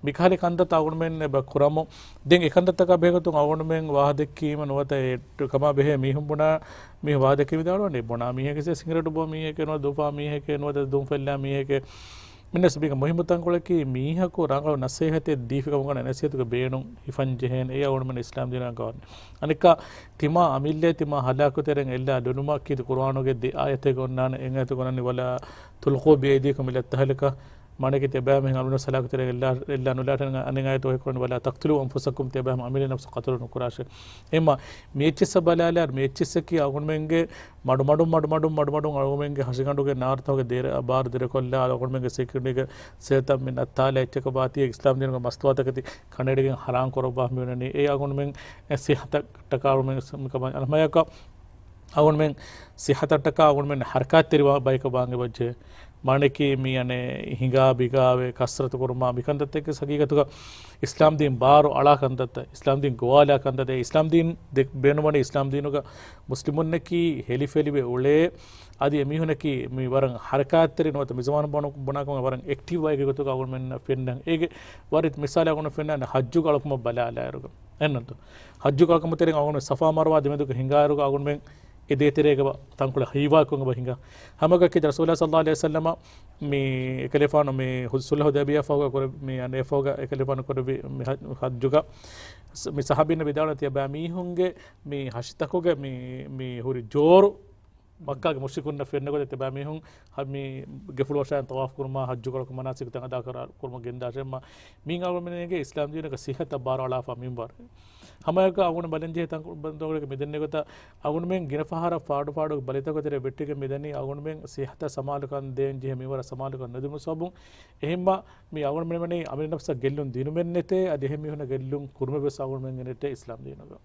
މިކަހަލި ކަންތައްތައް އަޅުގަނޑުމެން އެބަ ކުރަމު. ދެން އެކަންތައްތަކާ ބެހޭގޮތުން އަޅުގަނޑުމެން ވާހަ ދެއްކީމަ ނުވަތަ އެ ކަމާ ބެހޭ މީހުން ބުނާ، މީހުން ވާހަ ދެއްކީ ވިދާޅުވަނީ ބުނާ މީހެކޭ، ސިނގްރޭޓު ބޯ މީހެކޭ، ނުވަތަ ދުން ފެއްލާ މީހެކޭ. މިންނަސް މީގެ މުހިއްމު ތަންކޮޅަކީ މީހަކު ރަނގަޅު ނަސޭހަތެއް ދީފިކަމުގަ ނަސޭހަތުގެ ބޭނުން ހިފަން ޖެހޭނެ. އެއީ އަޅުގަނޑުމެން އިސްލާމް ދީނުގަ ވަނީ. އަނެއްކާ ތިމާ އަމިއްލައެއް ތިމާ ހަލާކުތެރެއިން އެއްލާ ލުލުމަށް ކީރިތި ޤުރުއާނުގެ ދެ އާޔަތެއް އޮންނާނެ. އެއް އާޔަތުގަ އޮންނަނީ ولا تلقوا بأيديكم إلى التهلكة. މާނައަކީ ތިޔަބައިމީހުން އަމިއްލަ ހަލާކުތެރެއިން އެއްލާ، އެއްލާ ނުލާޓެން. އަނެއް އާޔަތު ވަޙީކުރަނީ ولا تقتلوا أنفسكم، ތިޔަބައިމީހުން އަމިއްލަ ނަފްސު ޤަތުލު ނުކުރާށޭ. އެހެންމަ މި އެއްޗިއްސަށް ބަލާލާ، މި އެއްޗިއްސަކީ އަޅުގަނޑުމެންގެ މަޑުމަޑުން، މަޑުމަޑުން، މަޑުމަޑުން އަޅުގަނޑުމެންގެ ހަށިގަނޑުގެ ނާރުތަކުގެ ދޭރަ، ބާރު ދެރަކޮށްލާ، އަޅުގަނޑުމެންގެ ސެކިއުރިޓީގެ ސޭތައް މި ނައްތާލާ އެއްޗަކަށް ވާތީ އިސްލާމް ދީނުގެ މަސްތުވާތަކެތި ކަނޑައެޅިގެން ހަރާން ކުރައްވާ މިވަނީ. އެ އަޅުގަނޑުމެން ސިއްހަތަށްޓަކާ އަޅުގަނޑުމެން އަޅުގަނޑުމެން ސިއްހަތަށްޓަކާ އަޅުގަނޑުމެން ހަރަކާތްތެރި ބަޔަކަށް ވާން އެބަޖެހޭ. މާނައަކީ މި އަނެއް ހިނގާ ބިގާވެ ކަސްރަތު ކުރުމާ މިކަންތައްތަކެއް ހަގީގަތުގަ އިސްލާމް ދީން ބާރު އަޅާ ކަންތައްތައް، އިސްލާމް ދީން ގޮވާލާ ކަންތައްތައް، އިސްލާމް ދީން ދެ-، ބޭނުންވަނީ އިސްލާމް ދީނުގަ މުސްލިމުންނަކީ ހެލިފެލިވެ އުޅޭ، އަދި އެމީހުންނަކީ މި ވަރަށް ހަރަކާތްތެރި ނުވަތަ މި ޒަމާނު ބުނާ-، ބުނާކަމަށް ވަރަށް އެކްޓިވް ބަޔެއްގެ ގޮތުގަ އަޅުގަނޑުމެންނަށް ފެންނަން. އޭގެ ވަރަށް މިސާލެއް އަޅުގަނޑު ފެންނާނެ ޙައްޖުގެ އަޅުކަމަށް ބަލާލާއިރުގަ. އެހެންނަތޯ؟ ޙައްޖުގެ އަޅުކަމުގެ ތެރެއިން އަޅުގަނޑު ޞަފާ މަރުވާ ދެމެދުގަ ހިނގާއިރުގަ އަޅުގަނޑުމެން އެ ދޭތެރޭގަ ތަންކޮޅެއް ހީވާކޮށް އެބަ ހިނގާ. ހަމައެކަކީ ރަސޫލާ ޞައްލައްލާހު ޢަލައިހި ވަސައްލަމަ މި އެކަލޭފާނު މި ހު-، ޞުލްޙު ޙުދައިބިޔާ ފަހުގަ ކުރެ-، މި އަނެއް ފަހުގަ އެކަލޭފާނު ކުރެއްވި މި ޙަ-، ޙައްޖުގަ ސް-، މި ޞަޙާބީންނަށް ވިދާޅުވި ތިޔަބައިމީހުންގެ މި ހަށިތަކުގެ މި، މި ހުރި ޖޯރު މައްކާގެ މުޝްރިކުންނަށް ފެންނަ ގޮތަށް ތިޔަބައިމީހުން ހަ-، މި ގެފުޅު ވަށާއިން ޠަވާފު ކުރުމާ، ޙައްޖު ކުރުމަކު މަނާސިކުތައް އަދާ ކުރުމަށް ގެންދާށޭ. އެހެންމަ މީން އަޅުގަނޑުމެންގެ އިސްލާމް ދީނުގެ ޞިއްޙަތަށް ބާރު އަޅާފަ މިންވަރު. ހަމައެކަ އަޅުގަނޑު ބަލަންޖެހޭ ތަން-، ބަންދުގަ މިދެންނެ ގޮތަށް އަޅުގަނޑުމެން ގިނަ ފަހަރަށް ފާޑު ފާޑު ބަލިތަކުގެ ތެރެ ވެއްޓިގެން މިދަނީ އަޅުގަނޑުމެން ޞިއްޙަތަށް ސަމާލުކަން ދޭން ޖެހޭ މިންވަރަށް ސަމާލުކަން ނުދިނުމުގެ ސަބަބުން. އެހެންމަ މި އަޅުގަނޑުމެން ވަނީ އަމިއްލަ ނަފްސަށް ގެއްލުން ދިނުމެއް ނެތޭ، އަދި އެހެން މީހުންނަށް ގެއްލުން ކުރުމެއް ވެސް އަޅުގަނޑުމެންގެ ނެތޭ އިސްލާމް ދީނުގަ.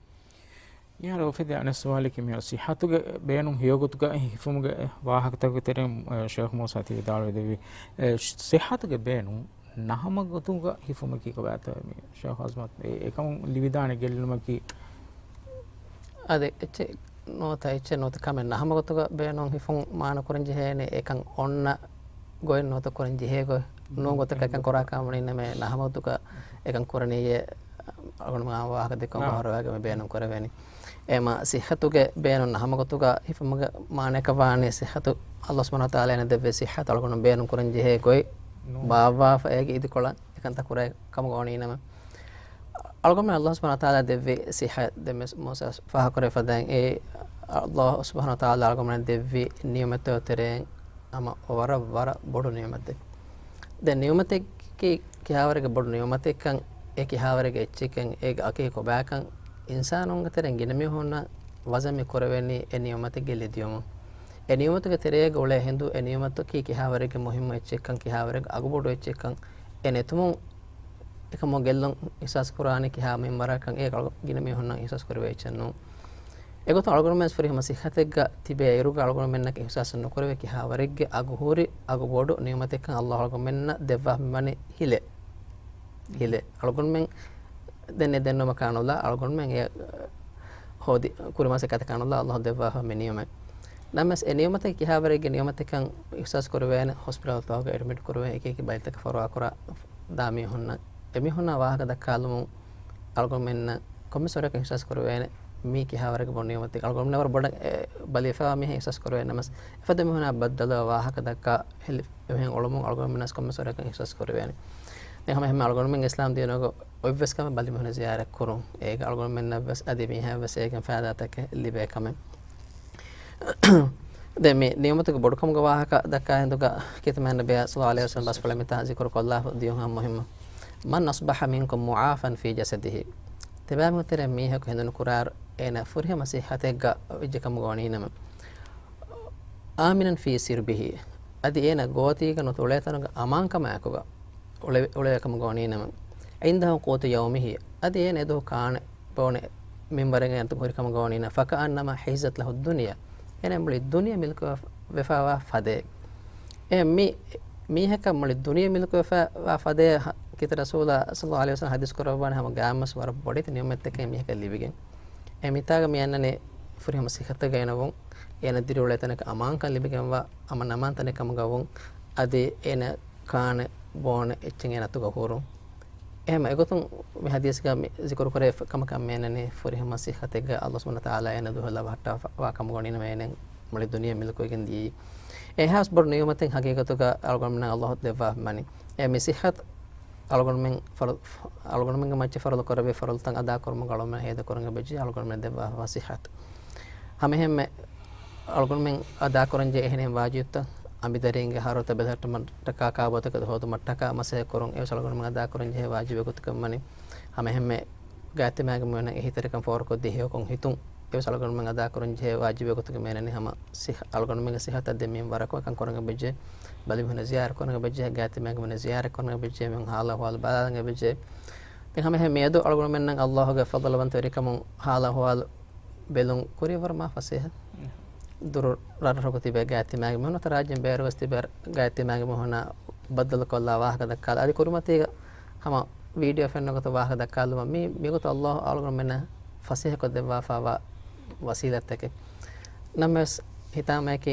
މިހާރު އުފެދޭ އަނެއް ސުވާލަކީ މިހާރު ޞިއްޙަތުގެ ބޭނުން ހެޔޮގޮތުގަ ހިފުމުގެ ވާހަކަތަކުގެ ތެރެއިން، އެ، ޝޭޚް މޫސާ ތި ވިދާޅުވެދެއްވި، އެ، ޞިއްޙަތުގެ ބޭނުން ނަހަމަ ގޮތުގަ ހިފުމަކީ ކޮބާތޯ މި ޝޭޚް އަޒްމަތް އެ-، އެކަމުން ލިބިދާނެ ގެއްލުމަކީ؟ އަދި އެއްޗެއް ނުވަތަ އެއްޗެއް ނުވަތަ ކަމެއް ނަހަމަ ގޮތުގަ ބޭނުން ހިފުން މާނަ ކުރަން ޖެހޭނެ އެކަން އޮންނަ ގޮތް ނުވަތަ ކުރަން ޖެހޭ ގޮތް ނޫން ގޮތަކަށް އެކަން ކުރާ ކަމަށް ވަނީ ނަމަ ނަހަމަ ގޮތުގަ އެކަން ކުރަނީއޭ އަޅުގަނޑުމެން ވާހަކަ ދެއްކުން އާ. ބަހަރުވައިގެން މި ބޭނުން ކުރެވޭނީ. އެމަ ސިއްހަތުގެ ބޭނުން ނަހަމަ ގޮތުގަ ހިފުމުގެ މާނައަކަށް ވާނީ ސިއްހަތު އައްލާހު ސުބްޙާނަހު ވަތަޢާލާ އޭނަ ދެއްވި ސިއްހަތު އަޅުގަނޑު ބޭނުން ކުރަން ޖެހޭ ގޮތް ނޫން. ބާއްވާފަ އޭގެ އިދިކޮޅަށް އެކަންތައް ކުރޭ ކަމުގަ ވަނީ ނަމަ. އަޅުގަނޑުމެން އައްލާހު ސުބްޙާނަހު ވަތަޢާލާ ދެއްވި ސިއްހަތު ދެން މި މޫސާ ފާހަގަކުރެވި ފަދައިން އެ އައްލާހު ސުބްޙާނަހު ވަތަޢާލާ އަޅުގަނޑުމެން ދެއްވި ނިޢުމަތުގެ ތެރެއިން ހަމަ ވަރަށް، ވަރަށް ބޮޑު ނިޢުމަތެއް. ދެން ނިޢުމަތެއްގެ ކިހާވަރެއްގެ ބޮޑު ނިޢުމަތެއްކަން، އެ ކިހާވަރެއްގެ އެއްޗެއްކަން، އޭގެ އަކީ ކޮބާކަން، އިންސާނުންގެ ތެރެއިން ގިނަ މީހުންނަށް ވަޒަން މި ކުރެވެނީ އެ ނިޢުމަތެއްގެ ލިދިޔުމުން. އެ ނިޢުމަތުގެ ތެރޭގަ އުޅޭ ހިނދު އެ ނިޢުމަތަކީ ކިހާވަރެއްގެ މުހިއްމު އެއްޗެއްކަން، ކިހާވަރެއްގެ އަގުބޮޑު އެއްޗެއްކަން އެ ނެތުމުން އެކަމުގެ ގެއްލުން އިޙްސާސް ކުރާނީ ކިހާ މިންވަރަކަށް އެ ގިނަ މީހުންނަށް އިޙްސާސް ކުރެވޭ އެއްޗެއް ނޫން. އެގޮތުން އަޅުގަނޑުމެން ފުރިހަމަ ސިއްހަތެއްގަ ތިބޭ އިރުގަ އަޅުގަނޑުމެންނަކަށް އިޙްސާސް ނުކުރެވޭ ކިހާވަރެއްގެ އަގުހުރި އަގުބޮޑު ނިޢުމަތެއްކަން އައްލާހު އަޅުގަނޑުމެންނަށް ދެއްވާފަ މިވަނީ ހިލޭ. ހިލޭ. އަޅުގަނޑުމެން ދެން އެ ދެންނެވުމަކާ ނުލާ، އަޅުގަނޑުމެން އެ ހޯދި ކުރިމަސައްކަތަކާ ނުލާ އައްލާހު ދެއްވާފަ މި ނިޢުމަތް. ނަމަވެސް އެ ނިޢުމަތަކީ ކިހާވަރެއްގެ ނިޢުމަތެއްކަން އިޙްސާސް ކުރެވޭނެ ހޮސްޕިޓަލްތަކުގަ އެޑްމިޓް ކުރެވޭ އެކި އެކި ބަލިތަކަށް ފަރުވާކުރާ ދާ މީހުންނަށް. އެމީހުންނާ ވާހަކަ ދައްކާލުމުން އަޅުގަނޑުމެންނަށް ކޮންމެސް ވަރަކަށް އިޙްސާސް ކުރެވޭނެ މީ ކިހާވަރެއްގެ ބޮޑު ނިޢުމަތެއް. އަޅުގަނޑުމެން ވަރަށް ބޮޑަށް އެ ބަލިވެފައިވާ މީހެއް އިޙްސާސް ކުރެވޭނެ ނަމަވެސް، އެފަދަ މީހުނާ ބައްދަލުވާ ވާހަކަ ދައްކާ ހެލި އެހެން އުޅުމުން އަޅުގަނޑުމެންނަށް ކޮންމެސް ވަރަކަށް އިޙްސާސް ކުރެވޭނެ. ދެން ހަމަ އެހެން އަޅުގަނޑުމެން އިސްލާމް ދީނުގަ އޮތްވެސް ކަމެއް ބަލި މީހުންނަށް ޒިޔާރަތް ކުރުން. އޭގަ އަޅުގަނޑުމެންނަށްވެސް އަދި މީހާވެސް އޭގެން ފައިދާތަކެއް ލިބޭ ކަމެއް. ދެން މި ނިޢުމަތުގެ ބޮޑުކަމުގެ ވާހަކަ ދައްކާ ހިނދުގަ ކީރިތި މާތް ނަބިއްޔާ ޞައްލައްލާހު ޢަލައިހި ވަސައްލަމް ބަސްފުޅެއް މިތާ ޒިކުރު ކޮށްލާފަ ދިޔުން ހަމަ މުހިއްމު. من أصبح منكم معافى في جسده. ތިބާމީހުން ތެރޭ މީހަކު ހެނދުނުކުރާއިރު އޭނަ ފުރިހަމަ ސިއްހަތެއްގަ ވެއްޖެ ކަމުގަ ވަނީ ނަމަ. آمنا في سربه. އަދި އޭނަ ގޯތީގަ ނުވަތަ އުޅޭ ތަނުގަ އަމާންކަމާއެކުގަ އުޅެ-، އުޅޭ ކަމުގަ ވަނީ ނަމަ. عنده قوت يومه. އަދި އޭނަ އެދުވަހު ކާނެ ބޯނެ މިންވަރެއްގަ އެންތު ހުރި ކަމުގަ ވަނީ ނަމަ. فكأنما حيزت له الدنيا. އޭނަ މުޅި ދުނިޔެ މިލްކު ވެފަ-، ވެފައިވާ ފަދައެއް. އެ މި-، މީހަކަށް މުޅި ދުނިޔެ މިލްކު ވެފައިވާ ފަދައެއް ހަ-، ކީރިތި ރަސޫލާ ޞައްލައްލާހު ޢަލައިހި ވަސައްލަމަ ޙަދީޘް ކުރައްވާނެ ހަމަ ގާތްމަސް ވަރަށް ބޮޑެތި ނިޢުމަތްތަކެއް މީހަކަށް ލިބިގެން. އެ މިތާގަ މި އަންނަނީ ފުރިހަމަ ޞިއްޙަތެއްގަ އިނުވުން، އޭނަ ދިރިއުޅޭ ތަނަކަށް އަމާންކަން ލިބިގެންވާ އަމަން އަމާން ތަނެއް ކަމުގަ ވުން، އަދި އޭނަ ކާނެ ބޯނެ އެއްޗެއް އޭނަ އަތުގަ ހުރުން. އެހެމަ އެގޮތުން މި ޙަދީޘްގަ މި ޒިކުރު ކުރެވޭ ކަމަކަށް މި އަންނަނީ ފުރިހަމަ ޞިއްޙަތެއްގަ ﷲ ސުބްޙާނަހޫ ވަތަޢާލާ އޭނަ ދުހަލަށް ވަހައްޓާފަ ވާ ކަމުގަ ވަނީ ނަމަ އޭނަ މުޅި ދުނިޔެ މިލްކުވެގެން ދިޔައީ. އެހާސް ބޮޑު ނިޢުމަތެއް ޙަޤީޤަތުގަ އަޅުގަނޑުމެންނަށް ﷲ ދެއްވާފަ ވަނީ. އެ މި ޞިއްޙަތު އަޅުގަނޑުމެން ފަރު-، އަޅުގަނޑުމެންގެ މައްޗަށް ފަރުޟު ކުރެވޭ ފަރުޟުތައް އަދާކުރުމުގަ އަޅުގަނޑުމެން ހޭދަކުރަން އެބަޖެހޭ އަޅުގަނޑުމެން ދެއްވާފަވާ ޞިއްޙަތު. ހަމައެހެންމެ އަޅުގަނޑުމެން އަދާކުރަންޖެހޭ އެހެނިހެން ވާޖިބުތައް، އަނބިދަރީންގެ ހަރަދުތައް ބެލެހެއްޓުމަށްޓަކާ ކާބޯތަކެއް ހޯދުމަށްޓަކާ މަސައްކަތް ކުރުން އެވެސް އަޅުގަނޑުމެން އަދާކުރަންޖެހޭ ވާޖިބެއް ގޮތުގަ ވަނީ. ހަމައެހެންމެ ގާތްތިމާގެ މީހުންނަށް އެހީތެރިކަން ފޯރުކޮށްދީ ހެޔޮކޮށް ހިތުން އެވެސް އަޅުގަނޑުމެން އަދާކުރަންޖެހޭ ވާޖިބެއް ގޮތުގަ މި އަންނަނީ. ހަމަ ސިއް-، އަޅުގަނޑުމެންގެ ޞިއްޙަތަށް ދެން މިންވަރަކު އެކަން ކުރަން އެބަޖެހޭ، ބަލިމީހުންނަށް ޒިޔާރަތް ކުރަން އެބަޖެހޭ، ގާތްތިމާގެ މީހުންނަށް ޒިޔާރަތް ކުރަން އެބަޖެހޭ، މީހުން ހާލު އަހުވާލު ބަލާލަން އެބަޖެހޭ. ދެން ހަމައެހެން މިއަދު އަޅުގަނޑުމެންނަށް ﷲ ގެ ފަޟުލުވަންތަވެރިކަމުން ހާލު އަހުވާލު ބެލުން ކުރިއަށްވުރެ މާ ފަސޭހަ. ދުރު ރަށްރަށުގަ ތިބޭ ގާތްތިމާގެ މީހުން ނުވަތަ ރާއްޖޭން ބޭރުވެސް ތިބޭ ގާތްތިމާގެ މީހުންނާ ބައްދަލުކޮށްލާ ވާހަކަ ދައްކާލާ، އަދި ކުރިމަތީގަ ހަމަ ވީޑިއޯ ފެންނަ ގޮތަށް ވާހަކަ ދައްކާލުމަށް މި، މިގޮތަށް ﷲ އަޅުގަނޑުމެންނަށް ފަސޭހަކޮށްދެއްވާފައިވާ ވަސީލަތްތަކެއް. ނަމަވެސް ހިތާމައަކީ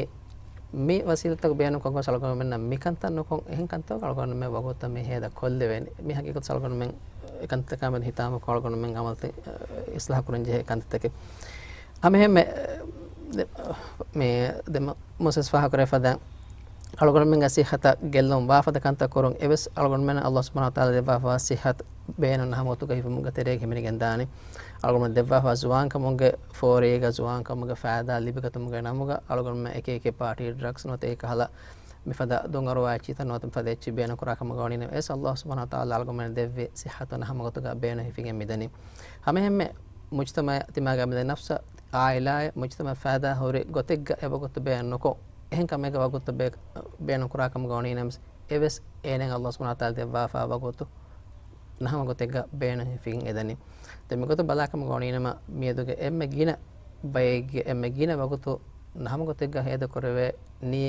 މި ވަސީލަތްތަކު ބޭނުންކޮށްގޮސް އަޅުގަނޑުމެންނަށް މިކަންތައް ނުކޮށް، އެހެން ކަންތައް އަޅުގަނޑުމެން ވަގުތު މި ހޭދަ ކޮށްލެވޭނެ. މި ހަގީގަތު އަޅުގަނޑުމެން އެކަންތަކާމެދު ހިތާމަކޮށް އަޅުގަނޑުމެން އަމަލުތައް އިސްލާހު ކުރަންޖެހޭ ކަންތައްތަކެއް. ހަމައެހެންމެ، ދެ-، މި ދެ މު-، މުސް ފާހަގަކުރެވިފަދަ އަޅުގަނޑުމެންގެ ސިއްހަތަށް ގެއްލުން ވާފަދަ ކަންތައް ކުރުން އެވެސް އަޅުގަނޑުމެން ﷲ ސުބްޙާނަހޫ ވަތަޢާލާ ދެއްވާފަވާ ސިއްހަތު ބޭނުން ނަހަމަގޮތުގަ ހިފުމުގެ ތެރޭގަ ހިމެނިގެން ދާނެ. އަޅުގަނޑުމެން ދެއްވާފަވާ ޒުވާންކަމުގެ ފޯރީގަ ޒުވާންކަމުގެ ފައިދާ ލިބިގަތުމުގެ ނަމުގަ އަޅުގަނޑުމެން އެކި އެކި ޕާޓީ ޑްރަގްސް ނުވަތަ އެކަހަލަ މިފަދަ ދޮންއަރުވާ އެއްޗިތައް ނުވަތަ މިފަދަ އެއްޗި ބޭނުންކުރާ ކަމުގަ ވަނީ ނަމަވެސް ﷲ ސުބްޙާނަހޫ ވަތަޢާލާ އަޅުގަނޑުމެން ދެއްވި ސިއްހަތު ނަހަމަގޮތުގަ ބޭނުން ހިފިގެން މިދަނީ. ހަމައެހެންމެ މުޖްތަމަޢަށް ތިމާގެ އަމިއްލަ ނަފްސަށް އާއިލާއެއް މުޖްތަމަޢަށް ފައިދާ ހުރި ގޮތެއްގަ އެވަގުތު ބޭނުން ނުކޮށް، އެހެން ކަމެއްގަ ވަގުތު ބޭ-، ބޭނުން ކުރާ ކަމުގަ ވަނީ ނަމަވެސް، އެވެސް އޭނައަށް ﷲ ސުބްޙާނަހޫ ވަތަޢާލާ ދެއްވާފަ ވަގުތު ނަހަމަ ގޮތެއްގަ ބޭނުން ހިފިގެން އެދަނީ. ދެން މިގޮތަށް ބަލާކަމުގަ ވަނީނަމަ، މިއަދުގެ އެންމެ ގިނަ ބައެއްގެ އެންމެ ގިނަ ވަގުތު ނަހަމަ ގޮތެއްގަ ހޭދަކުރެވޭނީ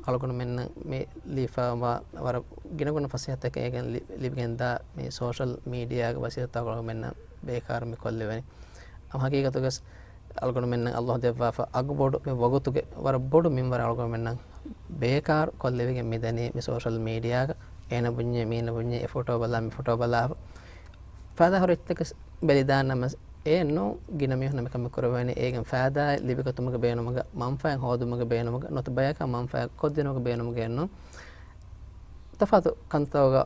އަޅުގަނޑުމެންނަށް މި ލިބިފައިވާ ވަރަށް ގިނަގުނަ ފަސޭހަތަކެއް އޭގެން ލި-، ލިބިގެންދާ މި ސޯޝަލް މީޑިއާގެ ވަސީލަތްތައް އަޅުގަނޑުމެންނަށް ބޭކާރު މި ކޮށްލެވެނީ. ހަމަ ހަގީގަތުގަސް އަޅުގަނޑުމެންނަށް ﷲ ދެއްވާފަ އަގުބޮޑު މި ވަގުތުގެ ވަރަށް ބޮޑު މިންވަރެއް އަޅުގަނޑުމެންނަށް ބޭކާރު ކޮށްލެވިގެން މިދަނީ މި ސޯޝަލް މީޑިއާގަ އޭނަ ބުންޏޭ މީނަ ބުންޏޭ އެ ފޮޓޯ ބަލާ މި ފޮޓޯ ބަލާ ފައިދާ ހުރި އެއްޗެއް ބެލިދާނަމަ އެއެއްނު ގިނަ މީހުންނަށް މިކަމެއް ކުރެވޭނެ އޭގެން ފައިދާއެއް ލިބިގަތުމުގެ ބޭނުމުގަ، މަންފާއެއް ހޯދުމުގެ ބޭނުމުގަ، ނުވަތަ ބަޔަކަށް މަންފާއެއް ކޮށްދިނުމުގެ ބޭނުމުގައެއްނު. ތަފާތު ކަންތައްތަކުގަ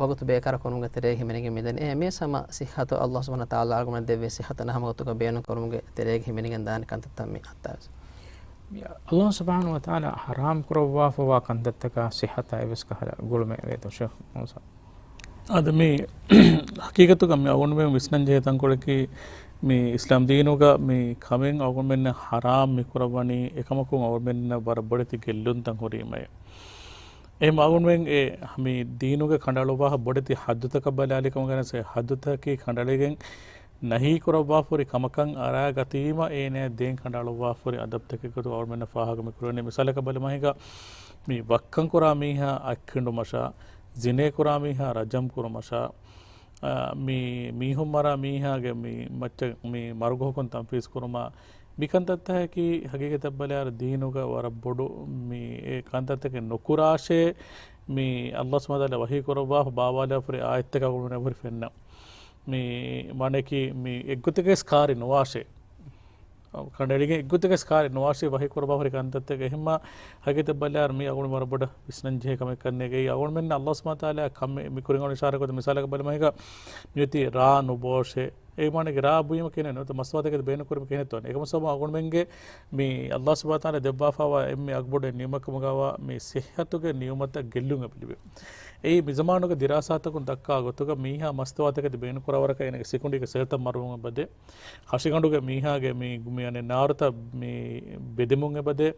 ވަގުތު ބޭކާރު ކުރުމުގެ ތެރޭގަ ހިމެނިގެން މިދަނީ. އެހެން މި ހަމަ ސިއްހަތު ﷲ ސުބްޙާނަހޫ ވަތަޢާލާ އަޅުގަނޑަށް ދެއްވި ސިއްހަތު ނަހަމަ ގޮތުގަ ބޭނުން ކުރުމުގެ ތެރޭގަ ހިމެނިގެން ދާނެ ކަންތައްތައް މި ހައްތާވެސް. ﷲ ސުބްޙާނަހޫ ވަތަޢާލާ ޙަރާމް ކުރައްވާފަވާ ކަންތައްތަކާ ސިއްހަތާ އެވެސް ކަހަލަ ގުޅުމެއް ވޭތޯ ޝޭޚް މޫސާ؟ އާދެ، މި ޙަޤީޤަތުގަ މި އަޅުގަނޑުމެން ވިސްނަންޖެހޭ ތަންކޮޅަކީ، މި އިސްލާމް ދީނުގަ މި ކަމެއް އަޅުގަނޑުމެންނަށް ޙަރާމް މި ކުރައްވަނީ، އެކަމަކުން އަޅުގަނޑުމެންނަށް ވަރަށް ބޮޑެތި ގެއްލުންތައް ހުރީމައޭ. އެހެން އަޅުގަނޑުމެން އެ މި ދީނުގެ ކަނޑައަޅުއްވާފަ ބޮޑެތި ޙައްދުތަކަށް ބަލާލިކަމުގަ ވެސް އެ ޙައްދުތަކީ ކަނޑައެޅިގެން ނަހީ ކުރައްވާފަ ހުރި ކަމަކަށް އަރާގަތީމަ އޭނަޔަށް ދޭން ކަނޑައަޅުއްވާފަ ހުރި އަދަބުތަކެއް ގޮތުގަ އަޅުގަނޑުމެންނަށް ފާހަގަ މި ކުރަނީ. މިސާލަކަށް ބަލަމާ ހިނގާ މި ވައްކަން ކުރާ މީހާ އަތް ކިނޑުމަށާ، ޒިނޭ ކުރާ މީހާ ރަޖަމް ކުރުމަށާ، އާ، މި މީހުން މަރާ މީހާގެ މި މައްޗަށް މި މަރުގެ ޙުކުމް ތަންފީޒް ކުރުމާ، މި ކަންތައްތަކަކީ ޙަޤީޤަތަށް ބަލާއިރު ދީނުގަ ވަރަށް ބޮޑު މި އެ ކަންތައްތަކެއް ނުކުރާށޭ، މި ﷲ ސުބްޙާނަހޫ ވަތަޢާލާ ވަޙީ ކުރައްވާފަ ބާވާލާފަ ހުރި އާޔަތްތަކެއް އަޅުގަނޑުމެންނަށް ހުރި ފެންނަ. މި މާނައަކީ މި އެއްގޮތަކަސް ކާރި ނުވާށޭ. ކަނޑައެޅިގެން އެއްގޮތަކަސް ކާރި ނުވާށޭ ވަޙީ ކުރައްވާފަ ހުރި ކަންތައްތަކެއް. އެހެންމާ ޙަޤީޤަތަށް ބަލާއިރު މި އަޅުގަނޑު ވަރަށް ބޮޑަށް ވިސްނަންޖެހޭ ކަމެއް ކަންނޭނގެ. އެއީ އަޅުގަނޑުމެންނަށް ﷲ ސުބްޙާނަހޫ ވަތަޢާލާ ކަމެއް މި ކުރިން އަޅުގަނޑު އިޝާރާތް ކޮށްދޭ މިސާލަކަށް ބަލަމާ ހިނގާ މިއޮތީ ރާ ނުބޯށޭ. އޭ މާނައަކީ ރާ ބުއީމަ ކިހިނެއް ނުވަތަ މަސްތުވާތަކެތި ބޭނުން ކުރީމަ ކިހިނެއްތޯ. އެކަމަށް ސަބަބު އަޅުގަނޑުމެންގެ މި ﷲ ސުބްޙާނަހޫ ވަތަޢާލާ ދެއްވާފައިވާ އެންމެ އަގުބޮޑު ނިޢުމަތްކަމުގަވާ މި ޞިއްޙަތުގެ ނިޢުމަތަށް ގެއްލުން އެބަލިބޭ. އެއީ މިޒަމާނުގެ ދިރާސާތަކުން ދައްކާ ގޮތުގަ މީހާ މަސްތުވާތަކެތި ބޭނުން ކުރާ ވަރަކަށް އޭނަގެ ސިކުނޑީގެ ސެރަތައް މަރުވުމަށް އެބަދޭ. ހަށިގަނޑުގެ މީހާގެ މި، މި އަނެއް ނާރުތައް މި ބެދެމުން އެބަދޭ.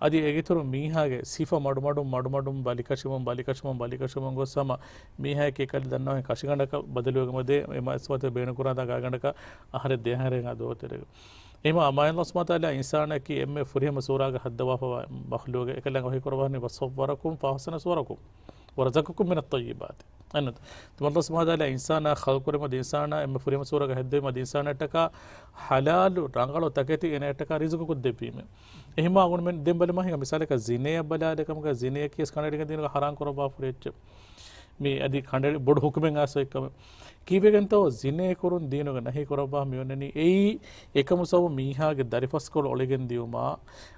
އަދި އޭގެއިތުރުން މީހާގެ ސިފަ މަޑުމަޑުން، މަޑުމަޑުން، ބަލިކަށިމުން، ބަލިކަށިމުން، ބަލިކަށިމުން ގޮސް ހަމަ މީހާއެކީ އެކަލި ދަންނަވަން ކަށިގަނޑަކަށް ބަދަލުވެގެން އެބަދޭ. އެ މަސްތުވާތައް ބޭނުން ކުރާ ގާތްގަނޑަކަށް އަހަރެއް ދެ އަހަރެއް އަދޯ ތެރޭގަ. އެހެންވީމަ ﷲ ސުބްޙާނަހޫ ވަތަޢާލާ އިންސާނަކީ އެންމެ ފުރިހަމަ ސޫރާގަ ހައްދަވާފައިވާ މަޚްލޫޤެއް. އެކަލާނގެ ވަޙީ ކުރައްވާފަ ވަހީ ވަސްވައްވަރަކުން ފައަޙްސަނަ ސުވަރަކުން. وَرَزَقَكُم مِّنَ الطَّيِّبَاتِ. އަންނަ ތުމަށް ﷲ ސުބްޙާނަހޫ ވަތަޢާލާ އިންސާނާ ޚަލްޤުކުރެއްވުމަށް އިންސާނާ އެންމެ ފުރިހަމަ ސޫރަތުގަ ހެއްދެވުމަށް އިންސާނާއަށްޓަކާ ޙަލާލު ރަނގަޅު ތަކެތި އޭނާއަށްޓަކާ ރިޒުޤު ކުއްދެއްވީމޭ. އެހެންވީމާ އަޅުގަނޑުމެން ދެން ބަލަމާ ހިނގާ މިސާލަކަށް ޒިނޭއަށް ބަލާލި ކަމުގަ ޒިނޭއަކީ ވެސް ކަނޑައެޅިގެން ދީނުގަ ޙަރާމް ކުރައްވާފަ ހުރި އެއްޗެއް. މީ އަދި ކަނޑައެޅި ބޮޑު ޙުކުމެއް އައިސް އޮތްކަމެއް. ކީއްވެގެންތޯ ޒިނޭ ކުރުން ދީނުގަ ނަހީ ކުރައްވާފަ މި އޮންނަނީ. އެއީ އެކަމު ސަބަބުން މީހާގެ ދަރިފަސްކޮޅު އޮޅިގެން ދިޔުމާ،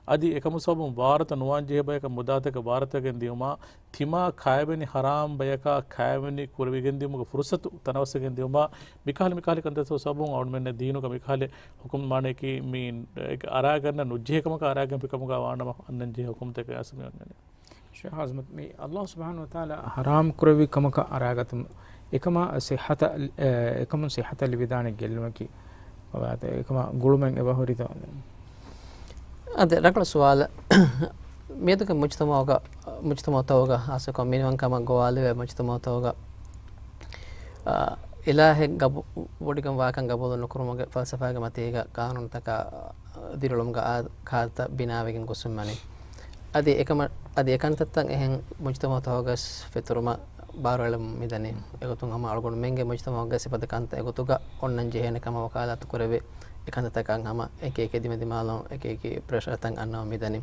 އަދި އެކަމު ސަބަބުން ވާރުތަ ނުވާން ޖެހޭ ބަޔަކަށް މުދާތަކެއް ވާރުތަވެގެން ދިޔުމާ، ތިމާ ކައިވެނި ޙަރާމް ބަޔަކާ ކައިވެނި ކުރެވިގެން ދިޔުމުގެ ފުރުޞަތު ތަނަވަސްވެގެން ދިޔުމާ، މިކަހަލަ މިކަހަލަ ކަންތައްތައް ސަބަބުން އަޅުމެންނަށް ދީނުގަ މިކަހަލަ ޙުކުމް މާނައަކީ މީ އަރާގަންނަ ނުޖެހޭ ކަމަކަށް އަރާގެންފި ކަމުގަ ވާނަމަ އަންނަން ޖެހޭ ޙުކުމްތަކެއް އައިސް މި އޮންނަނީ. ޝޭޚް އަޒްމަތް، މި ﷲ ސުބްޙާނަހޫ ވަތަޢާލާ ޙަރާމް ކުރެއްވި ކަމަކަށް އަރާގަތުމު އެކަމާ ޞިއްޙަތަށް، އެ، އެކަމުން ޞިއްޙަތަށް ލިބިދާނެ ގެއްލުމަކީ އެކަމާ ގުޅުމެއް އެބަހުރިތޯ؟ އަދި ރަނގަޅު ސުވާލެއް. މިއަދުގެ މުޖްތަމަޢުގަ، މުޖްތަމަޢުތަކުގަ ހާއްސަކޮށް މިނިވަންކަމަށް ގޮވާލެވޭ މުޖްތަމަޢުތަކުގަ، އާ، އިލާހެއް ގަބޫ-، ވޮޑިގެން ވާކަން ގަބޫލު ނުކުރުމުގެ ފަލްސަފާގެ މަތީގަ ޤާނޫނުތަކާ ދިރިއުޅުމުގެ އާ-، ކާލަތައް ބިނާވެގެން ގޮސްފައިވަނީ. އަދި އެކަމަށް، އަދި އެކަންތައްތައް އެހެން މުޖްތަމަޢުތަކުގަސް ފެތުރުމަށް ބާރުއެޅެމުން މިދަނީ. އެގޮތުން ހަމަ އަޅުގަނޑުމެންގެ މުޖްތަމަޢުގަސް އެފަދަ ކަންތައް އެގޮތުގަ އޮންނަން ޖެހޭނެ ކަމަށް ވަކާލާތު ކުރެވި އެކަންތައްތަކަށް ހަމަ އެކި އެކި ދިމަދިމާލުން އެކި އެކި ޕްރެޝަރތައް އަންނަމުން މިދަނީ.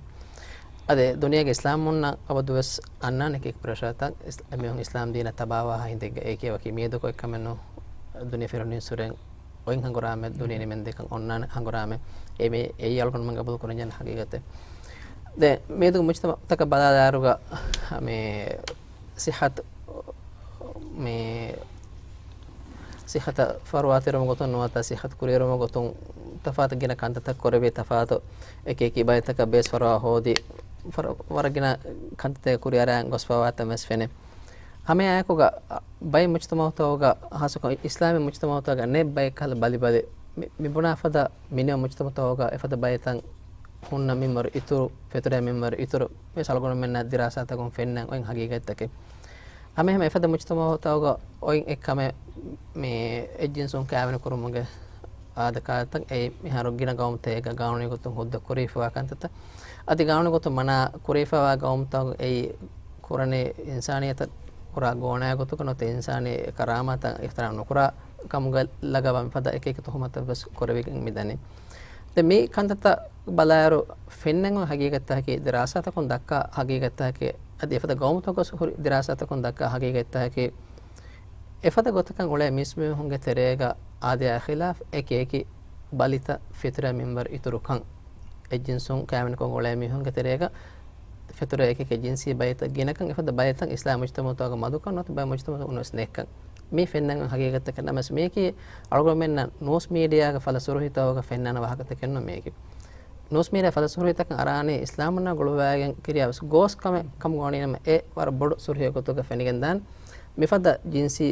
އަދި ދުނިޔޭގެ އިސްލާމްވުންނަށް އަބަދުވެސް އަންނާނެ އެކި އެކި ޕްރެޝަރތައް އިސް-، އެމީހުން އިސްލާމް ދީނަށް ތަބާވާ ހިނދެއްގަ އެކި ވަކި މިއަދު އެއްކަމެއް ނޫން. ދުނިޔެ ފިރުނީ ސުރެން އޮތް ހަނގުރާމަ ދުނިޔެ ނިމެންދޭކަން އޮންނާނެ ހަނގުރާމަ. އެ މި-، އެއީ އަޅުގަނޑުމެން ގަބޫލު ކުރަންޖެހޭ ހަގީގަތެއް. ދެ މިއަދު މުޖްތަމަޢުތަކަށް ބަލާލާއިރުގަ މި ޞިއްޙަތު، މި ޞިއްޙަތަށް ފަރުވާތެރިވުމުގެ ގޮތުން ނުވަތަ ޞިއްޙަތު ކުރިއެރުމުގެ ގޮތުން ތަފާތު ގިނަ ކަންތައްތައް ކުރެވި ތަފާތު އެކި އެކި ބައިތަކަށް ބޭސް ފަރުވާ ހޯދި ފަރު-، ވަރަށް ގިނަ ކަންތައްތައް ކުރިއަރާން ގޮސްފަވާތަން ވެސް ފެނޭ. ހަމައެއާއެކުގަ ބައެއް މުޖްތަމަޢުތަކުގަ، ހާއްސަކޮށް އިސްލާމީ މުޖްތަމަޢުތަކުގަ ނެތް ބައެއް ކަހަލަ ބަލިބަލި މި-، މިބުނާ ފަދަ މިނިވަން މުޖްތަމަޢުތަކުގަ އެފަދަ ބައިތައް ހުންނަ މިންވަރު އިތުރު، ފެތުރޭ މިންވަރު އިތުރު ވެސް އަޅުގަނޑުމެންނަށް ދިރާސާތަކުން ފެންނަން އޮތް ހަގީގަތްތަކެއް. ހަމައެހެން އެފަދަ މުޖްތަމަޢުތަކުގަ އޮތް އެއްކަމެއް މި އެއްޖިންސުން ކައިވެނި ކުރުމުގެ އާދަކާލަތައް އެއީ މިހާރު ގިނަ ގައުމުތަކެއްގަ ގާނޫނީ ގޮތުން ހުއްދަ ކުރެވިފަވާ ކަންތައްތައް. އަދި ގާނޫނީ ގޮތުން މަނާ ކުރެވިފަވާ ގައުމުތަކު އެއީ ކުރަނީ އިންސާނިއްޔަތަށް ކުރާ ގޯނާ ގޮތުގަ ނުވަތަ އިންސާނީ ކަރާމާތަށް އިޙްތިރާމް ނުކުރާ ކަމުގަ ލަގަވާ މިފަދަ އެކި އެކި ތުހުމަތުތައް ވެސް ކުރެވިގެން މިދަނީ. ދެން މި ކަންތައްތައް ބަލާއިރު ފެންނަން އޮތް ހަގީގަތްތަކަކީ، ދިރާސާތަކުން ދައްކާ ހަގީގަތްތަކަކީ، އަދި އެފަދަ ގައުމުތަކުގަސް ހުރި ދިރާސާތަކުން ދައްކާ ހަގީގަތްތަކަކީ، އެފަދަ ގޮތަކަށް އުޅޭ މީސްމީހުންގެ ތެރޭގަ އާދަޔާ ޚިލާފް އެކި އެކި ބަލިތައް ފެތުރޭ މިންވަރު އިތުރުކަން. އެއްޖިންސުން ކައިވެނިކޮށް އުޅޭ މީހުންގެ ތެރޭގަ ފެތުރޭ އެކި އެކި ޖިންސީ ބަލިތައް ގިނަކަން، އެފަދަ ބަލިތައް އިސްލާމީ މުޖްތަމަޢުތަކުގަ މަދުކަން ނުވަތަ ބައެއް މުޖްތަމަޢުތަކުން ވެސް ނެތްކަން. މީ ފެންނަން ހަގީގަތްތަކެއް ނަމަވެސް، މީކީ އަޅުގަނޑުމެންނަށް ނޫސް މީޑިއާގެ ފަލަސުރުހިތަކުގަ ފެންނާނެ ވާހަކަތަކެއް ނޫން މީކީ. ނޫސް މީޑިއާ ފަލަސުރުހިތަކަށް އަރާނީ އިސްލާމުންނާ ގުޅުވައިގެން ކިރިޔާ ވެސް ގޯސް ކަމެއް ކަމުގަ ވަނީ ނަމަ، އެ ވަރަށް ބޮޑު ސުރުހިއެއް ގޮތުގަ ފެނިގެންދާނެ. މިފަދަ ޖިންސީ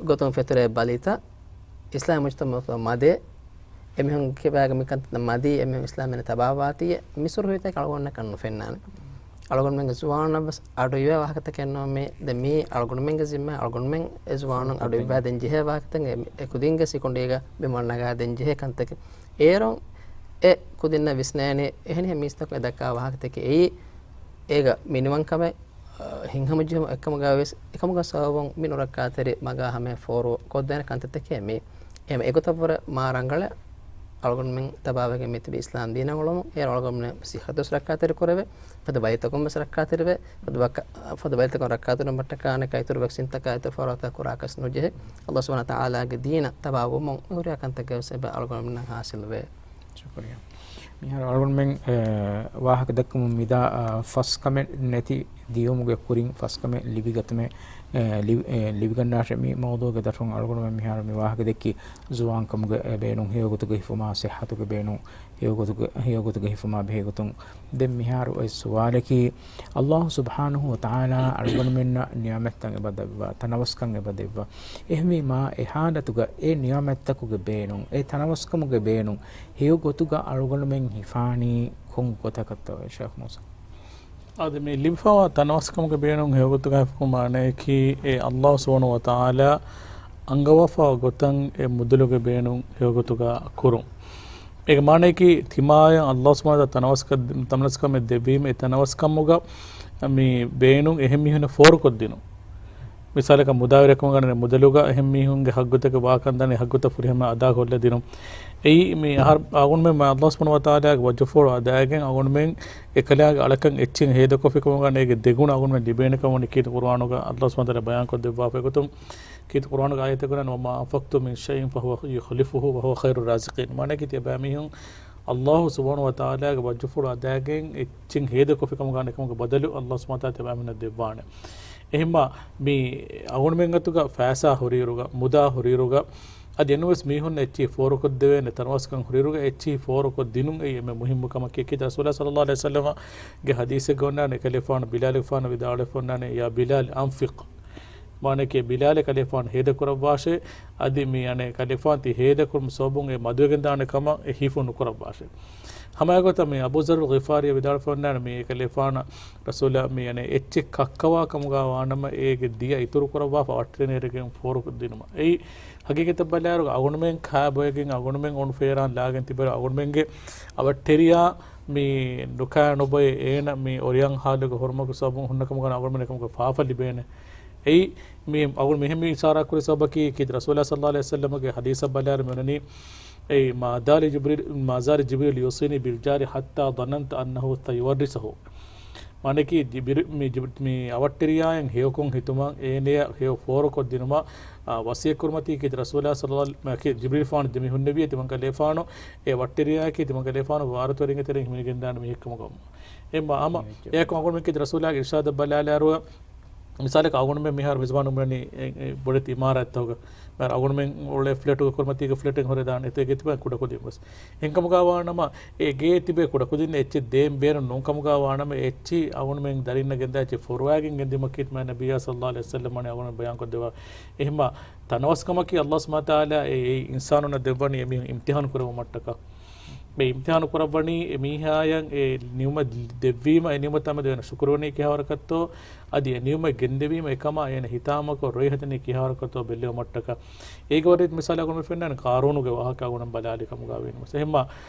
ގޮތުން ފެތުރޭ ބަލިތައް އިސްލާމީ މުޖްތަމަޢުތަކުގަ މަދޭ، އެމީހުން ކިބާގެ މިކަންތައް މަދީ، އެމީހުން އިސްލާމް ދީނަށް ތަބާވާތީ، މި ސުރުހިތަކެއް އަޅުގަނޑުމެންނަކަށް ނުފެންނާނެ. އަޅުގަނޑުމެންގެ ޒުވާނުންނަށް ވެސް އަޑުއިވޭ ވާހަކަތަކެއް ނޫން މީ. ދެން މީ އަޅުގަނޑުމެންގެ ޒިންމާ، އަޅުގަނޑުމެން އެ ޒުވާނުން އަޑު އިއްވާ ދޭން ޖެހޭ ވާހަކަތަކެއް، އެ ކުދިންގެ ސިކުނޑީގަ ބިމަށް ނަގާ ދޭން ޖެހޭ ކަންތަކެއް. އޭރުން އެ ކުދިންނަށް ވިސްނޭނެ، އެހެނިހެން މީސްތަކުން އެ ދައްކާ ވާހަކަތަކެއް އެއީ، އޭގަ މިނިވަންކަމެއް، އަ، ހިތްހަމަޖެހުމަށް އެކަމުގަ ވެސް، އެކަމުގެ ސަބަބުން މި ނުރައްކާތެރި މަގާ ހަމަޔަށް ފޯރުކޮށްދޭނެ ކަންތައްތަކެއް މީ. އެހެން އެގޮތަށްވުރެ މާ ރަނގަޅަށް އަޅުގަނޑުމެން ތަބާވެގެން މިތިބި އިސްލާމް ދީނަށް އުޅުމުން، އޭރު އަޅުގަނޑުމެން ޞިއްޙަތުވެސް ރައްކާތެރި ކުރެވޭ، ފަދަ ބައިތަކުން ވެސް ރައްކާތެރިވޭ، ފަދަ ބަކަ-، ފަދަ ބައިތަކުން ރައްކާތެރިވުމަށްޓަކާ އަނެއްކާ އިތުރު ވެކްސިންތަކާ އިތުރު ފަރުވާތަކާ ކުރާކަށް ނުޖެހޭ. ﷲ ސުބްޙާނަހޫ ވަތަޢާލާގެ ދީނަށް ތަބާވުމުން މި ހުރިހާ ކަންތަކެއް ވެސް އެބަ އަޅުގަނޑުމެންނަށް ޙާޞިލުވޭ. ޝުކުރިއްޔާ. މިހާރު އަޅުގަނޑުމެން، އެ، ވާހަކަ ދެއްކުމުން މިދާ، އަ، ފަސް ކަމެއް ނެތި ދިޔުމުގެ ކުރިން ފަސް ކަމެއް ލިބިގަތުމޭ، އެ، ލި-، އެ، ލިބިގަންނާށޭ. މި މައުޟޫޢުގެ ދަށުން އަޅުގަނޑުމެން މިހާރު މި ވާހަކަ ދެއްކި ޒުވާންކަމުގެ، އެ، ބޭނުން ހެޔޮގޮތުގަ ހިފުމާ، ޞިއްޙަތުގެ ބޭނުން ހެޔޮގޮތުގަ، ހެޔޮގޮތުގަ ހިފުމާ ބެހޭގޮތުން. ދެން މިހާރު އޮތް ސުވާލަކީ، ﷲ ސުބްޙާނަހޫ ވަތަޢާލާ އަޅުގަނޑުމެންނަށް ނިޢުމަތްތައް އެބަ ދެއްވާ، ތަނަވަސްކަން އެބަ ދެއްވާ. އެހެންވީމާ، އެ ޙާލަތުގަ އެ ނިޢުމަތްތަކުގެ ބޭނުން، އެ ތަނަވަސްކަމުގެ ބޭނުން ހެޔޮގޮތުގަ އަޅުގަނޑުމެން ހިފާނީ ކޮން ގޮތަކަށްތޯ ޝޭޚް މޫސާ؟ އާދެ، މި ލިބިފަވާ ތަނަވަސްކަމުގެ ބޭނުން ހެޔޮގޮތުގަ ހިފުމުގެ މާނައަކީ، އެ ﷲ ސުބްޙާނަހޫ ވަތަޢާލާ އަންގަވާފަވާ ގޮތަށް އެ މުދަލުގެ ބޭނުން ހެޔޮގޮތުގަ ކުރުން. އޭގެ މާނައަކީ، ތިމާޔަށް ﷲ ސުބްޙާނަހޫ ވަތަޢާލާ ތަނަވަސްކަ-، ތަނަވަސްކަމެއް ދެއްވީމަ، އެ ތަނަވަސްކަމުގަ މި ބޭނުން އެހެން މީހުންނަށް ފޯރުކޮށްދިނުން. މިސާލަކަށް މުދާވެރިކަމަށް ގަންނަ މުދަލުގަ އެހެން މީހުންގެ ހައްގުތަކެއް ވާކަން ދަނީ ހައްގުތައް ފުރިހަމަ އަދާކޮށްލަދިނުން. އެއީ މި އަހަރު އަގުންމެން ﷲ ސުބްޙާނަހޫ ވަތަޢާލާގެ ވައްޖުފުޅު އަދާގެން އަގުންމެން އެކަލާގެ އަޅަކަށް އެއްޗެއް ހޭދަކޮށްފިކަމުގަ އޭގެ ދެގުނަ އަގުންމެން ލިބޭނެ ކަމަށް ކީރިތި ޤުރުއާނުގަ ﷲ ސުބްޙާނަހޫ ވަތަޢާލާ ބަޔާންކޮށްދެއްވާފައި ގޮތުން، ކީރިތި ޤުރުއާނުގެ އާޔަތެއް ގަންނަ، "وما أنفقتم من شيء فهو يخلفه وهو خير الرازقين." މާނައަކީ ތިޔަބައިމީހުން ﷲ ސުބްޙާނަހޫ ވަތަޢާލާގެ ވައްޖުފުޅު އަދާގެން އެއްޗެއް ހޭދަކޮށްފިކަމުގަ އެކަމުގެ ބަދަލު ﷲ ސުބްޙާނަހޫ ވަތަޢާލާ ތިޔަބައިމީހުންނަށް ދެއްވާނެ. އެހެންމާ މި އަގުންމެން އަތުގަ ފައިސާ ހުރިއިރުގަ، މުދާ ހުރިއިރުގަ، އަދި އެނޫންވެސް މީހުންނަށް އެއްޗެހި ފޯރުކޮށްދެވޭނެ ތަނަވަސްކަން ހުރިއިރުގަ އެއްޗެހި ފޯރުކޮށްދިނުން އެއީ އެންމެ މުހިއްމު ކަމަކީ. ކީރިތި ރަސޫލާ ޞައްލައްލާހު ޢަލައިހި ވަސައްލަމަގެ ޙަދީޘެއްގަ އޮންނާނެ، ކަލޭގެފާނު ބިލާލެގެފާނު ވިދާޅުވެފަ އޮންނާނެ، "يا بلال أنفق." މާނައަކީ، ބިލާލެ ކަލޭގެފާނު ހޭދަކުރައްވާށޭ، އަދި މި އަނެއް ކަލޭގެފާނު ތި ހޭދަކުރުމުގެ ސަބަބުން އެ މަދުވެގެންދާނެ ކަމަށް އެ ހިފުން ނުކުރައްވާށޭ. ހަމައެގޮތަށް މި އަބޫ ޛައްރުލް ޣިފާރީ ވިދާޅުވެފަ އޮންނާނެ، މި ކަލޭގެފާނަށް ރަސޫލާ މި އަނެއް އެއްޗެއް ކައްކަވާ ކަމުގަ ވާނަމަ އޭގެ ދިޔަ އިތުރު ކުރައްވާފަ އަވަށްޓެރިން އެރިގެން ފޯރުކޮށްދިނުމަށް. އެއީ ހަގީގަތަށް ބަލާއިރު އަގުންމެން ކާބޮއެގެން އަގުންމެން އޮން ފޭރާން ލާގެން ތިބެރު އަގުންމެންގެ އަވަށްޓެރިޔާ މި ނުކާ ނުބޮއެ އޭނަ މި އޮރިޔާން ހާލުގަ ހުރުމަކު ސަބަބުން ހުންނަ ކަމުގަ އަގުންމެން އެކަމުގަ ފާފަ ލިބޭނެ. އެއީ މި އަގުން މިހެން މި އިޝާރާ ކުރި ސަބަބަކީ ކީރިތި ރަސޫލާ ޞައްލައްލާހު ޢަލައިހި ވަސައްލަމަގެ ޙަދީޘަށް ބަލާއިރު މި އޮންނަނީ، އެއީ، "ما زال جبريل، ما زال جبريل يوصيني بالجار حتى ظننت أنه سيورثه." މާނައަކީ ޖިބިރި-، މި ޖިބި-، މި އަވަށްޓެރިޔާއަށް ހެޔޮކޮށް ހިތުމަށް، އޭނަޔަށް ހެޔޮ ފޯރުކޮށްދިނުމަށް، އާ، ވަޞިއްޔަތް ކުރުމަތީ ކީރިތި ރަސޫލާ ޞައްލައްލާހު ޢަލައިހި ވަސައްލަމަ، ކީރިތި ޖިބްރީލް ފާނު ދެމިހުންނެވިއޭ ތިމަން ކަލޭފާނު، އެ އަވަށްޓެރިޔާއަކީ ތިމަން ކަލޭފާނުގެ ވާރުތެރިންގެ ތެރެއިން ހިމެނިގެންދާނެ މީހެއްކަމުގަ. އެ މަ-، އަމަ އެއަކު އަގުންމެން ކީރިތި ރަސޫލާގެ އިރްޝާދަށް ބަލާލާއިރު، މިސާލަކަށް އަގުންމެން މިހާރު މިޒުވާނު އުޅެނީ އެ، އެ، ބޮޑެތި އިމާރާތްތަކުގަ. މިހާރު އަގުންމެން އުޅޭ ފްލެޓުގަ ކުރިމަތީގަ ފްލެޓެއް ހުރެދާނެ އެތައް ގެ ތިބޭ ކުޑަކުދިން ވެސް. އެހެންކަމުގަ ވާނަމަ، އެ ގޭ ތިބޭ ކުޑަކުދިން އެއްޗެއް ދޭން ބޭނުން ނޫންކަމުގަ ވާނަމަ، އެ އެއްޗިހި އަގުންމެން ދަރިންނަށް ގެންދާ އެއްޗެއް ފޮރުވާގެން ގެންދިއުމަކީ މާ ނަބިއްޔާ ޞައްލައްލާހު ޢަލައިހި ވަސައްލަމަ އަގުން ބަޔާންކޮށްދެއްވާ. އެހެންމާ ތަނަވަސްކަމަކީ ﷲ ސުބްޙާނަހޫ ވަތަޢާލާ އެ، އެ އިންސާނުންނަށް ދެއްވަނީ އެމީހުން އިމްތިޙާނު ކުރެއްވުމަށްޓަކާ. މި އިމްތިޙާނު ކުރައްވަނީ އެ މީހާޔަށް އެ ނިޢުމަތް ދެއްވީމަ، އެ ނިޢުމަތާ މެދު އޭނަ ޝުކުރުވަނީ ކިހާވަރަކަށްތޯ، އަދި އެ ނިޢުމަތް ގެންދެވީމަ އެކަމާ އޭނަ ހިތާމަކޮށް ރުއި ހަދަނީ ކިހާވަރަކަށްތޯ ބެއްލެވުމަށްޓަކާ. އޭގެ ވަރަށް މިސާލެއް އަގުން ފެންނާނެ ޤާރޫނުގެ ވާހަކަ އަގުން ބަލާލި ކަމުގަ ވީނަމަސް. އެހެންމާ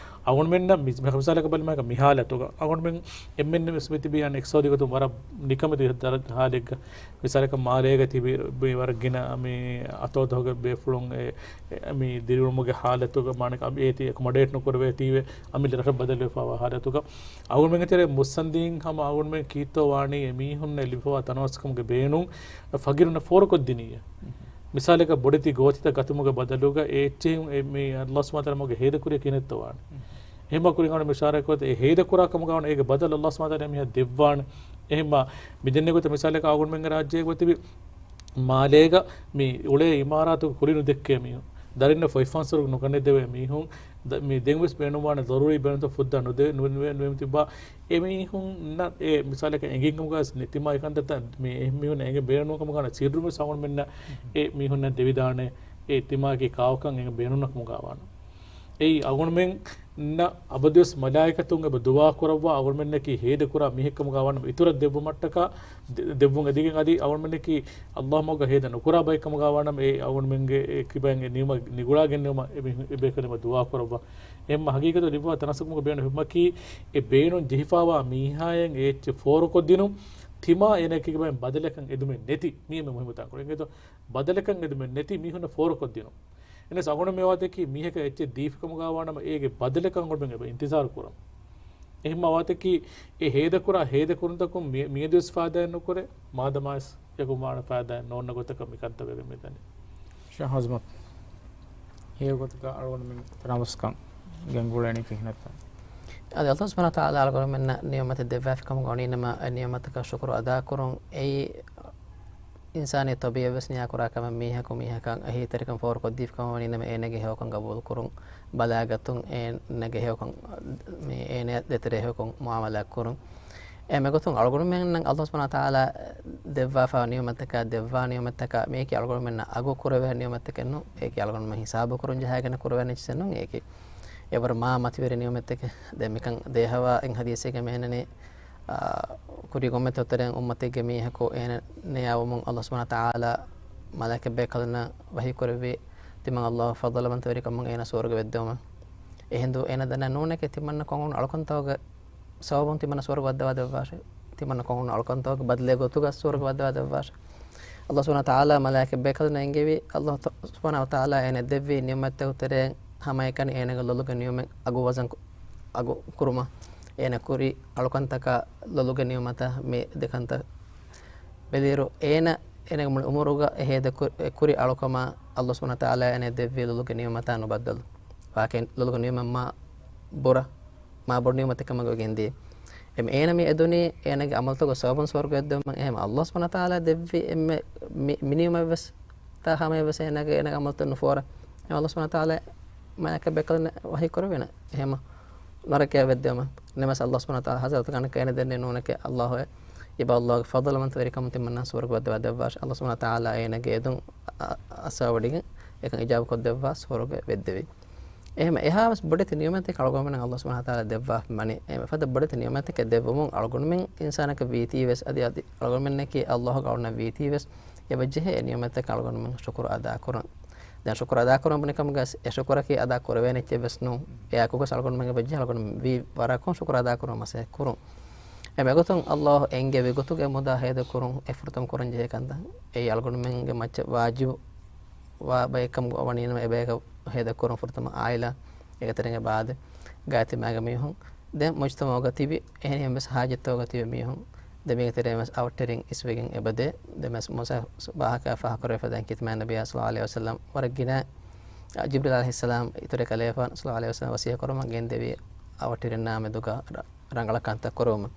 އަގުންމެންނަށް މި-، މި-، މިސާލަކަށް ބަލަމާކަށް މި ޙާލަތުގަ އަގުންމެން އެންމެން ވެސް މިތިބީ އަން އިޤްތިޞާދީ ގޮތުން ވަރަށް ނިކަމެތި ދަރަ-، ޙާލެއްގަ. މިސާލަކަށް މާލޭގަ ތިބި ވަރަށް ގިނަ މި އަތޮޅުތަކުގެ ބޭފުޅުން އެ، އެ، މި ދިރިއުޅުމުގެ ޙާލަތުގަ މާނަ އަ-، އޭތި އެކޮމޮޑޭޓް ނުކުރެވޭތީވެ އަމިއްލަ ރަށަށް ބަދަލުވެފަވާ ޙާލަތުގަ އަގުންމެންގެ ތެރޭ މުއްސަނދީން ހަމަ އަގުންމެން ކީއްތޯ ވާނީ އެ މީހުންނަށް ލިބިފަވާ ތަނަވަސްކަމުގެ ބޭނުން ފަގީރުންނަށް ފޯރުކޮށްދިނީއޭ. މިސާލަކަށް ބޮޑެތި ގޯތިތައް ގަތުމުގެ ބަދަލުގަ އެ އެއްޗެހި އެ މި ﷲ ސުބްޙާނަހޫ ވަތަޢާލާ މަގުގަ ހޭދަކުރިޔަކީ ކިހިނެއްތޯ ވާނީ. އެހެންމާ ކުރިން އަގުން މި އިޝާރާތްކޮށް އެ ހޭދަކުރާ ކަމުގަ ވާނަމަ އޭގެ ބަދަލު ﷲ ސުބްޙާނަހޫ ވަތަޢާލާ މީހަށް ދެއްވާނެ. އެހެންމާ މި ދެންނެވި ގޮތަށް މިސާލަކަށް އަގުންމެންގެ ރާއްޖޭގަ ތިބި މާލޭގަ މި އުޅޭ އިމާރާތުގަ ކުރިން ނުދެއްކޭ މީހުން، ދަރިންނަށް ފޮތް ފަންސަރު ނުގަނެދެވޭ މީހުން، ދަ-، މި ދެން ވެސް ބޭނުންވާނެ ޟަރޫރީ ބޭނުންތައް ފުއްދާ ނުދެ-، ނު-، ނުވެ-، ނުވެމި ތިއްބާ، އެ މީހުންނަށް އެ މިސާލަކަށް އެނގިން ކަމުގަ ވެސް ނެތިމާ އެކަންތައްތައް މި އެ މީހުންނަށް އެނގެން ބޭނުން ކަމުގަ ވާނަމަ ސިއްރު ވެސް އަގުންމެންނަށް އެ މީހުންނަށް ދެވިދާނެ، އެ ތިމާގެ ކާކުކަން އެނގެން ބޭނުން ކަމުގަ ވާނަމަ. އެއީ އަގުންމެންނަށް އަބަދުވެސް މަލާއިކަތުން އެބަ ދުޢާ ކުރައްވާ، އަގުންމެންނަކީ ހޭދަކުރާ މީހެއްކަމުގަ ވާނަމަ އިތުރަށް ދެއްވުމަށްޓަކާ، ދެ-، ދެއްވުން އެދިގެން އަދި އަގުންމެންނަކީ ﷲ މަގުގަ ހޭދަ ނުކުރާ ބައެއްކަމުގަ ވާނަމަ، އެ އަގުންމެންގެ އެ ކިބައިން އެ ނިޢުމަތް ނިގުޅާގެންނެވުމަށް އެ މީހުން އެ ބޭކަލުން އެބަ ދުޢާ ކުރައްވާ. އެހެންމަ ހަގީގަތު ލިބުވާ ތަނަސަކުމުގެ ބޭނުން ހިއްމަކީ، އެ ބޭނުން ޖެހިފަވާ މީހާޔަށް އެ އެއްޗެއް ފޯރުކޮށްދިނުން، ތިމާ އޭނަ ކިބައިން ބަދަލަކަށް އެދުމެއް ނެތި. މީ އެންމެ މުހިއްމު ތާންކޮޅެއް. އެނގޭތޯ؟ ބަދަލަކަށް އެދުމެއް ނެތި މީހުންނަށް ފޯރުކޮށްދިނުން. އެނަސް އަގުނަ މިވާތަކީ މީހަކަށް އެއްޗެއް ދީފިކަމުގަ ވާނަމަ އޭގެ ބަދަލަކަށް އަގުންމެން އެބަ އިންތިޒާރު ކުރަން. އެހެންމަ ވާތަކީ އެ ހޭދަކުރާ ހޭދަކުރުންތަކުން މި-، މިއަދުވެސް ފާއިދާއެއް ނުކުރޭ، މާދަމާވެސް އެކު މާނަ ފާއިދާއެއް ނޯންނަ ގޮތަކަށް މި ކަންތައް ވެގެން މިދަނީ. ޝާހް އަޒްމަތް، ހެޔޮ ގޮތަކަށް އަޅުގަނޑުމެން ތަނަވަސްކަން ގެންގުޅޭނީ ކިހިނެއްތަ؟ އަދި ﷲ ސުބްޙާނަހޫ ވަތަޢާލާ އަޅުގަނޑުމެންނަށް ނިޢުމަތެއް ދެއްވާފިކަމުގަ ވަނީނަމަ، އެ ނިޢުމަތަކަށް ޝުކުރު އަދާކުރުން އެއީ އިންސާނީ ޠަބީޢަތް ވެސް ނިޔާކުރާ ކަމެއް، މީހަކު މީހަކަށް އެހީތެރިކަން ފޯރުކޮށްދީފިކަމަށް ވަނީނަމަ، އޭނަގެ ހެޔޮކަން ގަބޫލުކުރުން، ބަލާގަތުން އޭނަގެ ހެޔޮކަން، މި އޭނަޔާ ދޭތެރޭ ހެޔޮކޮށް މުޢާމަލާތް ކުރުން. އެހެންމެ ގޮތުން އަޅުގަނޑުމެންނަށް ﷲ ސުބްޙާނަހޫ ވަތަޢާލާ ދެއްވާފަ ނިޢުމަތަކާ، ދެއްވާ ނިޢުމަތަކާ، މިއަކީ އަޅުގަނޑުމެންނަށް އަގު ކުރެވޭ ނިޢުމަތެކެއް ނޫން. އެއަކީ އަޅުގަނޑުމެން ހިސާބު ކުރުން ޖަހާގެން ކުރެވޭނެ އެއްޗެއް ނޫން. އެއަކީ އެވަރު މާ މަތިވެރި ނިޢުމަތެކެއް. ދެން މިކަން ދޭހަވާ އިން ޙަދީޘެއްގަ މިއެންނަނީ، އާ، ކުރީގެ އުއްމަތްތައް ތެރެއިން އުއްމަތެއްގެ މީހަކު އޭނަ ނެޔާވުމުން ﷲ ސުބްޙާނަހޫ ވަތަޢާލާ މަލާއިކަތް ބޭކަލުންނަށް ވަޙީ ކުރެއްވި، ތިމަން ﷲ ފަޟްލުވަންތަވެރިކަމުން އޭނަ ސުވަރުގެ ވެއްދެވުމަށް. އެހިނދު އޭނަ ދަންނަ ނޫނެކޭ ތިމަންނަ ކޮން އަޅުކަންތަކުގެ ސަބަބުން ތިމަންނަ ސުވަރުގެ ވައްދަވާ ދެއްވާށޭ. ތިމަންނަ ކޮން އަޅުކަންތަކުގެ ބަދަލެއް ގޮތުގަ ސުވަރުގެ ވައްދަވާ ދެއްވާށޭ. ﷲ ސުބްޙާނަހޫ ވަތަޢާލާ މަލާއިކަތް ބޭކަލުންނަށް އެންގެވީ، ﷲ ސުބްޙާނަހޫ ވަތަޢާލާ އޭނަ ދެއްވި ނިޢުމަތްތަކުގެ ތެރެއިން ހަމައެކަނި އޭނަގެ ލޮލުގެ ނިޢުމަތް އަގު ވަޒަން ކު-، އަގު ކުރުމަށް، އޭނަ ކުރި އަޅުކަންތަކާ ލޮލުގެ ނިޢުމަތާ މި ދެ ކަންތައް ބެލިއިރު، އޭނަ އޭނަގެ މުޅި އުމުރުގަ އެ ހޭދަ ކު-، އެ ކުރި އަޅުކަމާ ﷲ ސުބްޙާނަހޫ ވަތަޢާލާ އޭނަ ދެއްވި ލޮލުގެ ނިޢުމަތާ ނުބައްދަލު. ވާކިން ލޮލުގެ ނިޢުމަތް މާ ބުރަ، މާ ބޮޑު ނިޢުމަތެއް ކަމަށް ވެގެންދިޔަ. އެމް އޭނަ މި އެދުނީ އޭނަގެ ޢަމަލުތަކުގެ ސަބަބުން ސުވަރުގެ އެއްދެވުމަށް. އެހެން ﷲ ސުބްޙާނަހޫ ވަތަޢާލާ ދެއްވި އެންމެ މި-، މި ނިޢުމަތްވެސް ތާ ހަމަޔަށްވެސް އޭނަގެ، އޭނަގެ ޢަމަލުތައް ނުފޯރާ. އެހެން ﷲ ސުބްޙާނަހޫ ވަތަޢާލާ މަލާއިކަތް ބޭކަލުންނަށް ވަޙީ ކުރެވޭނެ. އެހެން ނަރަކަޔަށް ވެއްދެވުމަށް. ނަމަވެސް ﷲ ސުބްޙާނަހޫ ވަތަޢާލާ ޙަޟްރަތުގެ އަނެއްކާ އޭނަ ދެންނެވި ނޫނެކޭ ﷲ އެ. އެބަ ﷲ ގެ ފަޟްލުވަންތަވެރިކަމުން ތިމަންނަ ސުވަރުގެ ވައްދަވާ ދެއްވާށި. ﷲ ސުބްޙާނަހޫ ވަތަޢާލާ އޭނަގެ އެދުން އަ-، އަ-، އައްސަވަޑިގެން އެކަން އިޖާބަ ކޮށްދެއްވާ ސުވަރުގެ ވެއްދެވި. އެހެން އެހާވެސް ބޮޑެތި ނިޢުމަތެއް އަޅުގަނޑުމެންނަށް ﷲ ސުބްޙާނަހޫ ވަތަޢާލާ ދެއްވާފަ މަނި. އެ ފަދަ ބޮޑެތި ނިޢުމަތެކެއް ދެއްވުމުން އަޅުގަނޑުމެން އިންސާނަކަށް ވީތީވެސް އަދި، އަދި އަޅުގަނޑުމެންނަކީ ﷲ ގެ އަޅުންނަށް ވީތީވެސް އެބަޖެހޭ އެ ނިޢުމަތަކަށް އަޅުގަނޑުމެން ޝުކުރު އަދާކުރަން. ދެން ޝުކުރު އަދާކުރަން ބުނިކަމުގަ އެ ޝުކުރަކީ އަދާ ކުރެވޭނެ އެއްޗެއްވެސް ނޫން. އެއާއެކުގަސް އަޅުގަނޑުމެން އެބަޖެހޭ އަޅުގަނޑު ވީ ވަރަކުން ޝުކުރު އަދާކުރުމަށް މަސައްކަތް ކުރުން. އެ މެގޮތުން ﷲ އެންގެވި ގޮތުގެ މުދާ ހޭދަކުރުން އެ ފުރަތަމަ ކުރަންޖެހޭ ކަންތައް. އެއީ އަޅުގަނޑުމެންގެ މައްޗަށް ވާޖިބު ވާ ބައެއްކަމުގަ ވަނީނަމަ އެބަޔަކަށް ހޭދަކުރުން ފުރަތަމަ އާއިލާ، އޭގެ ތެރޭގަ އެބަ އާދެ، ގާތްތިބި މާގެ މީހުން، ދެން މުޖްތަމަޢުގަ ތިބި އެހެނިހެން ވެސް ޙާޖަތްތަކުގަ ތިބި މީހުން، ދެން މީގެ ތެރޭން ވެސް އަވަށްޓެރިން އިސްވެގެން އެބަދޭ. ދެން ވެސް މުސާ ވާހަކަ ފާހަގަކުރެވިފަ ދެން ކިތަމާ ނަބިއްޔާ ޞައްލައްލާހު ޢަލައިހި ވަސައްލަމް ވަރަށް ގިނަ ޖިބްރީލް ޢަލައިހިއްސަލާމް އިތުރެއް ކަލޭފާނު ޞައްލައްލާހު ޢަލައިހި ވަސައްލަމް ވަޞިއްޔަތް ކުރުމަށް ގެންދެވި އަވަށްޓެރިންނާ މެދުގަ ރަ-، ރަނގަޅަށް ކަންތައް ކުރުމަށް.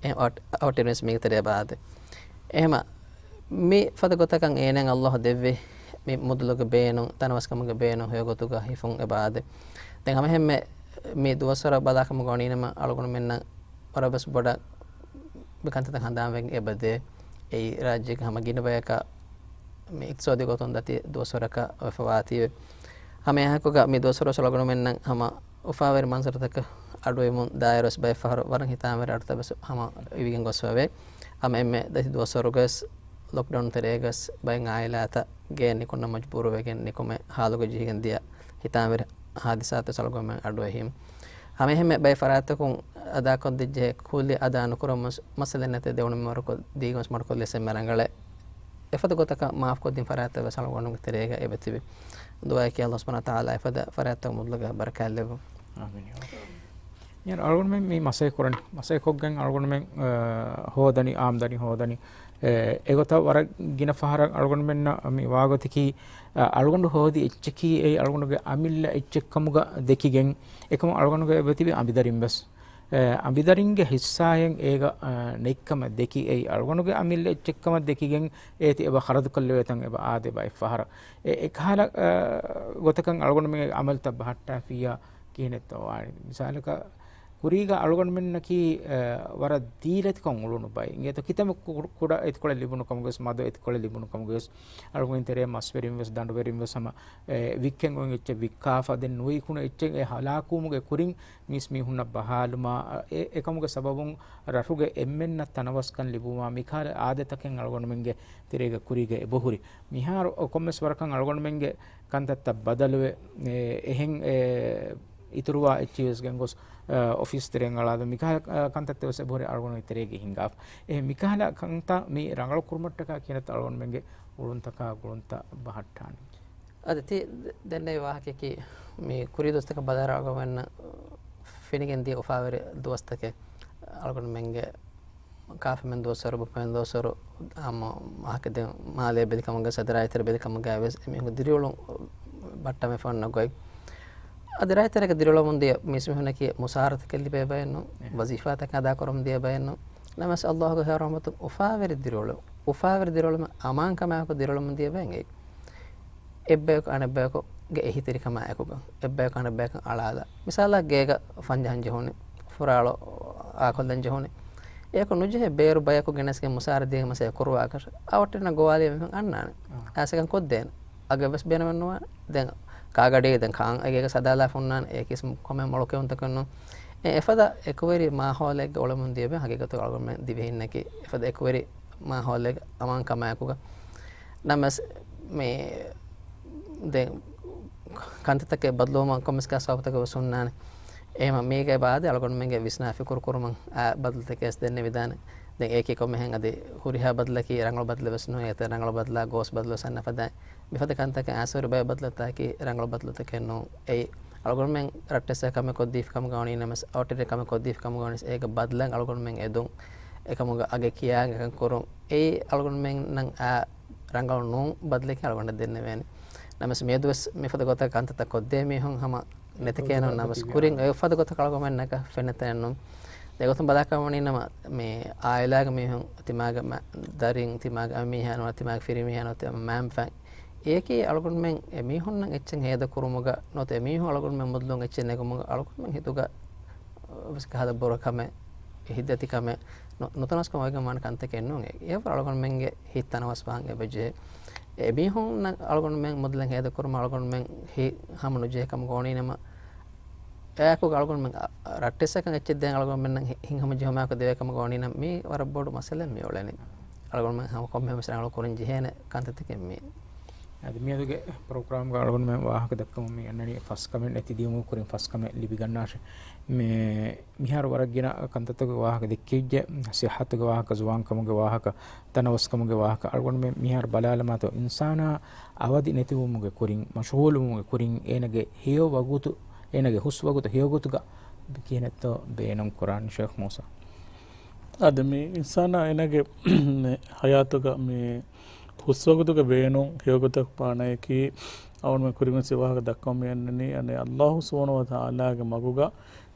އެ އަވަށް-، އަވަށްޓެރިން ވެސް މީގެ ތެރޭ އެބަ އާދެ. އެހެމަ މި ފަދަ ގޮތަކަށް އޭނައަށް ﷲ ދެއްވި މި މުދަލުގެ ބޭނުން، ތަނަވަސްކަމުގެ ބޭނުން ހެޔޮ ގޮތުގަ ހިފުން އެބަ އާދެ. ދެން ހަމައެހެންމެ މި ދުވަސްވަރަށް ބަލާކަމުގަ ވަނީނަމަ އަޅުގަނޑުމެންނަށް ވަރަށް ވެސް ބޮޑަށް މި ކަންތައްތައް ހަނދާންވެގެން އެބަދޭ. އެއީ ރާއްޖޭގެ ހަމަ ގިނަ ބަޔަކަށް މި އިޤްތިޞާދީ ގޮތުން ދަތި ދުވަސްވަރަކަށް ވެފަ ވާތީވެ. ހަމައެހާއެކުގަ މި ދުވަސްވަރު ވެސް އަޅުގަނޑުމެންނަށް ހަމަ އުފާވެރި މަންޒަރުތަކަށް އަޑުއިވުމުން ދާއިރު ވެސް ބައެއް ފަހަރު ވަރަށް ހިތާމަވެރި އަޑުތައް ވެސް ހަމަ އިވިގެން ގޮސްފަވޭ. ހަމައެންމެ ދަތި ދުވަސްވަރުގަވެސް ލޮކްޑައުން ތެރޭގަވެސް ބައެއް އާއިލާތައް ގޭން ނިކުންނަ މަޖުބޫރުވެގެން ނިކުމެ ހާލުގަ ޖެހިގެން ދިޔަ ހިތާމަވެރި ހާދިސާތައް ވެސް އަޅުގަނޑުމެން އަޑުއެހީމު. ހަމައެހެންމެ ބައެއް ފަރާތްތަކުން އަދާކޮށްދެއްޖެ ކުއްލި އަދާ ނުކުރަމުން މައްސަލައެއް ނެތޭ ދެވަނަ މިންވަރަކު ދީގަން ވެސް މަޑުކޮށްލިޔަސް އެންމެ ރަނގަޅޭ. އެފަދަ ގޮތަކަށް މާފްކޮށްދިން ފަރާތްތައް ވެސް އަޅުގަނޑުގެ ތެރޭގަ އެބަތިބި. ދުޢާއަކީ ﷲ ސުބްޙާނަހޫ ވަތަޢާލާ އެފަދަ ފަރާތްތަކުގެ މުދަލުގަ ބަރަކާތް ލެއްވުން. އާމީން. އަޅުގަނޑުމެން މި މަސައްކަތް ކުރަން، މަސައްކަތް ކޮށްގެން އަޅުގަނޑުމެން، އާ، ހޯދަނީ، އާމްދަނީ ހޯދަނީ. އެ، އެގޮތަށް ވަރަށް ގިނަ ފަހަރަށް އަޅުގަނޑުމެންނަށް މި ވާގޮތަކީ، އަ، އަޅުގަނޑު ހޯދި އެއްޗަކީ އެއީ އަޅުގަނޑުގެ އަމިއްލަ އެއްޗެއްކަމުގަ ދެކިގެން، އެކަމު އަޅުގަނޑުގެ އެބަތިބި އަނބިދަރިން ވެސް. އެ، އަނބިދަރިންގެ ހިއްސާއެއް އޭގަ، އަ، ނެތްކަމަށް ދެކި އެއީ އަޅުގަނޑުގެ އަމިއްލަ އެއްޗެއްކަމަށް ދެކިގެން އޭތި އެބަ ޚަރަދުކޮށްލެވޭތަން އެބަ އާދެ ބައެއް ފަހަރަށް. އެ، އެކަހަލަ، އަ، ގޮތަކަށް އަޅުގަނޑުމެންގެ އަމަލުތައް ބަހައްޓާފިއްޔާ ކިހިނެއްތޯ ވާނީ. މިސާލަކަށް، ކުރީގަ އަޅުގަނޑުމެންނަކީ، އަ، ވަރަށް ދީލަތިކޮށް އުޅުނު ބައެއް. އިނގޭތޯ ކިތަންމެ ކު-، ކުޑަ އެތިކޮޅެއް ލިބުނު ކަމުގަވެސް، މަދު އެތިކޮޅެއް ލިބުނު ކަމުގަވެސް، އަޅުގަނޑު ތެރޭ މަސްވެރިން ވެސް، ދަނޑުވެރިން ވެސް ހަމަ، އެ، ވިއްކެން އޮތް އެއްޗެއް ވިއްކާފަ، ދެން ނުވިކުނު އެއްޗެއް އެ ހަލާކުވުމުގެ ކުރިން މީސް މީހުންނަށް ބަހާލުމާ، އެ، އެކަމުގެ ސަބަބުން ރަށުގެ އެންމެންނަށް ތަނަވަސްކަން ލިބުމާ، މިކަހަލަ އާދަތަކެއް އަޅުގަނޑުމެންގެ ތެރޭގަ ކުރީގަ އެބަހުރި. މިހާރު ކޮންމެސް ވަރަކަށް އަޅުގަނޑުމެންގެ ކަންތައްތައް ބަދަލުވެ، އެ، އެހެން، އެ، އިތުރުވާ އެއްޗިވެސް ގެންގޮސް، އަ، އޮފީސް ތެރެއިން އަޅާދެ މިކަހަލަ، އަ، ކަންތައްތައް ވެސް އެބަހުރި އަޅުގަނޑުގެ ތެރޭގަ ހިނގާފަ. އެ، މިކަހަލަ ކަންތައް މި ރަނގަޅު ކުރުމަށްޓަކާ ކިހިނެއްތަ އަޅުގަނޑުމެންގެ އުޅުންތަކާ ގުޅުންތައް ބަހައްޓާނީ؟ އަދި ތި ދެންނެވި ވާހަކައަކީ މި ކުރީ ދުވަސްތަކަށް ބަލާއިރު އަޅުގަނޑުމެންނަށް ފެނިގެން ދިޔަ އުފާވެރި ދުވަސްތަކެއް. އަޅުގަނޑުމެންގެ ކާފަމެން ދުވަސްވަރު، ބުފަމެން ދުވަސްވަރު، އާއްމު ވާހަކަ ދެން މާލޭ ބެލިކަމުގަ، ސަދަ ރާއްޖެތެރެ ބެލިކަމުގަ ވެސް އެމީހުންގެ ދިރިއުޅުން ބައްޓަމެފަ އޮންނަ ގޮތް. އަދި ރާއްޖެތެރޭގަ ދިރިއުޅެމުން ދިޔަ މީސްމީހުންނަކީ މުސާރަތަކެއް ލިބޭ ބައެއް ނޫން، އެހެން. ވަޒީފާތަކެއް އަދާކުރަމުން ދިޔަ ބައެއް ނޫން. ނަމަވެސް ﷲ ގެ ހެޔޮ ރަޙްމަތުން އުފާވެރި ދިރިއުޅެމުން، އުފާވެރި ދިރިއުޅެމުން އަމާންކަމާއެކު ދިރިއުޅެމުން ދިޔަ ބައެއް އެއީ. އެއްބަޔަކު އަނެއްބަޔަކުގެ އެހީތެރިކަމާ އެކުގަ، އެއްބަޔަކު އަނެއްބަޔަކަށް އަޅާލާ. މިސާލަށް ގޭގަ ފަންޖަހަން ޖެހުނީ، ފުރާޅު އާކޮށްލަން ޖެހުނީ. އެއަކު ނުޖެހޭ ބޭރު ބަޔަކު ގެނެސްގެން މުސާރަ ދީގެން މަސައްކަތް ކުރުވާކަށް އަވަށްޓެރިންނަށް ގޮވާލިޔަސް މީހުން އަންނާނެ. އާ. އައިސް އެކަން ކޮށްދޭނެ. އަގެއް ވެސް ބޭނުމެއް ނުވާނެ. ދެން ކާގަޑި، ދެން ކާން އެގޭގަ ސަދާލާފަ އޮންނާނެ. އެ ކިސްމު ކޮންމެ މޮޅު ކެއުންތަކެއް ނޫން. އެ އެފަދަ އެކުވެރި މާހައުލެއްގަ އުޅެމުން ދިޔަ ބައެއް ހަގީގަތުގަ އަޅުގަނޑުމެން ދިވެހިންނަކީ އެފަދަ އެކުވެރި މާހައުލެއްގަ އަމާންކަމާއެކުގަ. ނަމަވެސް މި ދެން ކަންތައްތަކެއް ބަދަލުވުމަށް ކޮންމެސް ގާ ސަބަބުތަކެއް ވެސް ހުންނާނެ. އެހެން މީގަ ބާދެ އަޅުގަނޑުމެންގެ ވިސްނާ ފިކުރު ކުރުމަށް އާ ބަދަލުތަކެއް ވެސް ދެންނެވިދާނެ. ދެން އޭކި ކޮންމެހެން އަދި ހުރިހާ ބަދަލަކީ ރަނގަޅު ބަދަލެއް ވެސް ނޫން. އެތައް ރަނގަޅު ބަދަލާ ގޯސް ބަދަލު ވެސް އަންނަ ފަދަ މިފަދަ ކަންތަކަށް އާސަރު ބައެއް ބަދަލުތަކަކީ ރަނގަޅު ބަދަލުތަކެއް ނޫން. އެއީ އަޅުގަނޑުމެން ރައްޓެއްސަ ކަމެއް ކޮށްދީފި ކަމުގަ ވަނީ ނަމަސް، އައުޓެރެއް ކަމެއް ކޮށްދީފި ކަމުގަ ވަނީސް، އޭގެ ބަދަލަށް އަޅުގަނޑުމެން އެދުން، އެކަމުގަ އަގެއް ކިޔާ އެކަން ކުރުން. އެއީ އަޅުގަނޑުމެންނަށް އާ ރަނގަޅު ނޫން ބަދަލަކީ އަޅުގަނޑަށް ދެންނެވޭނެ. ނަމަސް މިއަދުވެސް މިފަދަ ގޮތަށް ކަންތައްތައް ކޮށްދޭ މީހުން ހަމަ ނެތިކޭނު ނަމަސް ކުރިން އެފަދަ ގޮތަކަށް އަޅުގަނޑުމެންނަކަށް ފެންނަތަނެއް ނޫން. ދެގޮތުން ބަލާކަމަނީ ނަމަ މި އާއިލާގެ މީހުން ތިމާގެ މަ-، ދަރިން، ތިމާގެ އަނބިމީހާ ނުވަތަ ތިމާގެ ފިރިމީހާ ނުވަތަ މައިންބަފައިން. އެއަކީ އަޅުގަނޑުމެން އެ މީހުންނަށް އެއްޗެއް ހޭދަ ކުރުމުގަ ނުވަތަ އެ މީހުން އަޅުގަނޑުމެން މުދުލުން އެއްޗެއް ނެގުމުގަ އަޅުގަނޑުމެން ހިތުގަ ވެސް ކަހަލަ ބުރަކަމެއް، ހިތްދަތިކަމެއް، ނު-، ނުތަނަވަސްކަމެއް އޮތްގަން ވާނެ ކަންތަކެއް ނޫން. އެ-، އެއަށްވުރެ އަޅުގަނޑުމެންގެ ހިތް ތަނަވަސްވާން އެބަޖެހޭ. އެ މީހުންނަށް އަޅުގަނޑުމެން މުދުލެން ހޭދަ ކުރުމަށް އަޅުގަނޑުމެން ހިތް ހަމަ ނުޖެހޭ ކަމަކަށް ވަނީ ނަމަ، އެއާއެކުގަ އަޅުގަނޑުމެން އަ-، ރައްޓެއްސަކަށް އެއްޗެއް ދޭން އަޅުގަނޑުމެންނަށް ހި-، ހިތް ހަމަޖެހުމާއެކު ދެވޭ ކަމަކަށް ވަނީ ނަމަ، މީ ވަރަށް ބޮޑު މައްސަލައެއް މި އުޅެނީ. އަޅުގަނޑުމެން ހަމަ ކޮންމެ މައްސަލައެއް ރަނގަޅު ކުރަން ޖެހޭނެ ކަންތައްތަކެއް މީ. އަދި މިއަދުގެ ޕްރޮގްރާމްގަ އަޅުގަނޑުމެން ވާހަކަ ދައްކަމުން މި އަންނަނީ ފަސް ކަމެއް ނެތި ދިޔުމުގެ ކުރިން ފަސް ކަމެއް ލިބިގަންނާށޭ. މި މިހާރު ވަރަށް ގިނަ ކަންތައްތަކުގެ ވާހަކަ ދެއްކިއްޖެ، ސިއްހަތުގެ ވާހަކަ، ޒުވާންކަމުގެ ވާހަކަ، ތަނަވަސްކަމުގެ ވާހަކަ. އަޅުގަނޑުމެން މިހާރު ބަލާލަމާތޯ، އިންސާނާ އަވަދި ނެތިވުމުގެ ކުރިން، މަޝްޣޫލުވުމުގެ ކުރިން، އޭނަގެ ހެޔޮ ވަގުތު، އޭނަގެ ހުސް ވަގުތު ހެޔޮ ގޮތުގަ ކިހިނެއްތޯ ބޭނުން ކުރާނީ ޝޭޚް މޫސާ؟ އަދި މި އިންސާނާ އޭނަގެ ހަޔާތުގަ މި ހުސްވަގުތުގެ ބޭނުން ހެޔޮގޮތަށް ވާނައަކީ، އަވަން މި ކުރިންވެސް ވާހަކަ ދައްކަމުން މި އަންނަނީ، އަނެއް އައްލާހު ސުބްޙާނަހޫ ވަތަޢާލާގެ މަގުގަ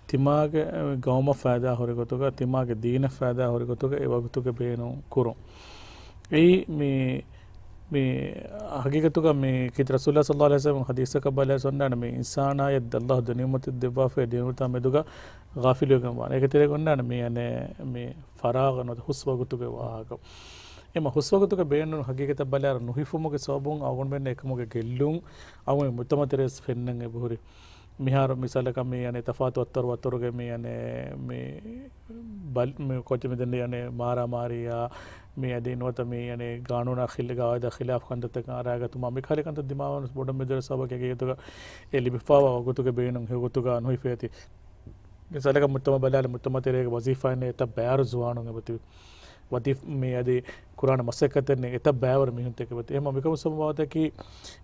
ތިމާގެ ގައުމަށް ފައިދާ ހުރި ގޮތުގަ، ތިމާގެ ދީނަށް ފައިދާ ހުރި ގޮތުގަ އެ ވަގުތުގެ ބޭނުން ކުރުން. އެއީ މި، މި ހަގީގަތުގަ މި ކީރިތި ރަސޫލާ ޞައްލައްލާހު ޢަލައިހި ވަސައްލަމް ހަދީސަކަށް ބަލާ އޮންނާނެ މި އިންސާނާޔަށް އައްލާހު ދިނުމަތި ދެއްވާފައި ދިނުތާ މެދުގަ ޣާފިލުވެގެން ވާނެ. އޭގެ ތެރޭގަ އޮންނާނެ މި އަނެއް މި ފަރާޣ ނުވަތަ ހުސް ވަގުތުގެ ވާހަކަ. އެމަ ހުސް ވަގުތުގެ ބޭނުން ހަގީގަތަށް ބަލާއިރު ނުހިފުމުގެ ސަބަބުން އަޅުގަނޑުމެންނަށް އެކަމުގެ ގެއްލުން އަޅުގަނޑު މުޖްތަމަޢު ތެރޭސް ފެންނަން އެބަހުރި. މިހާރު މިސާލަކަށް މި އަނެއް ތަފާތު އަތޮޅު އަތޮޅުގެ މި އަނެއް މި ބަލި، މި ކޮޗެއް މިދެންނެ އަނެއް މާރާމާރީއާ، މި އަދި ނުވަތަ މި އަނެއް ގާނޫނާ ޚިލ-، ގާއިދާ ޚިލާފް ކަންތައްތަކަށް އަރާގަތުމާ މި ކަހަލަ ކަންތައް ދިމާވާނަސް ބޮޑަށް މެދުވެރި ސަބަބަކީ އެގޭތުގަ އެ ލިބިފާވާ ވަގުތުގެ ބޭނުން ހެޔޮގޮތުގަ ނުހިފޭތީ. މިސާލަކަށް މުޖްތަމަޢު ބަލާލި މުޖްތަމަޢު ތެރޭގެ ވަޒީފާއެއް ނެތް އެތައް ބަޔާރު ޒުވާނުން އެބަތިބި. ވަޒީފް މި އަދި ކުރާނެ މަސައްކަތެއް ނެތް އެތައް ބައިވަރު މީހުން ތެކެބަތި. އެހެންމަ މިކަމު ސަބަބާތަކީ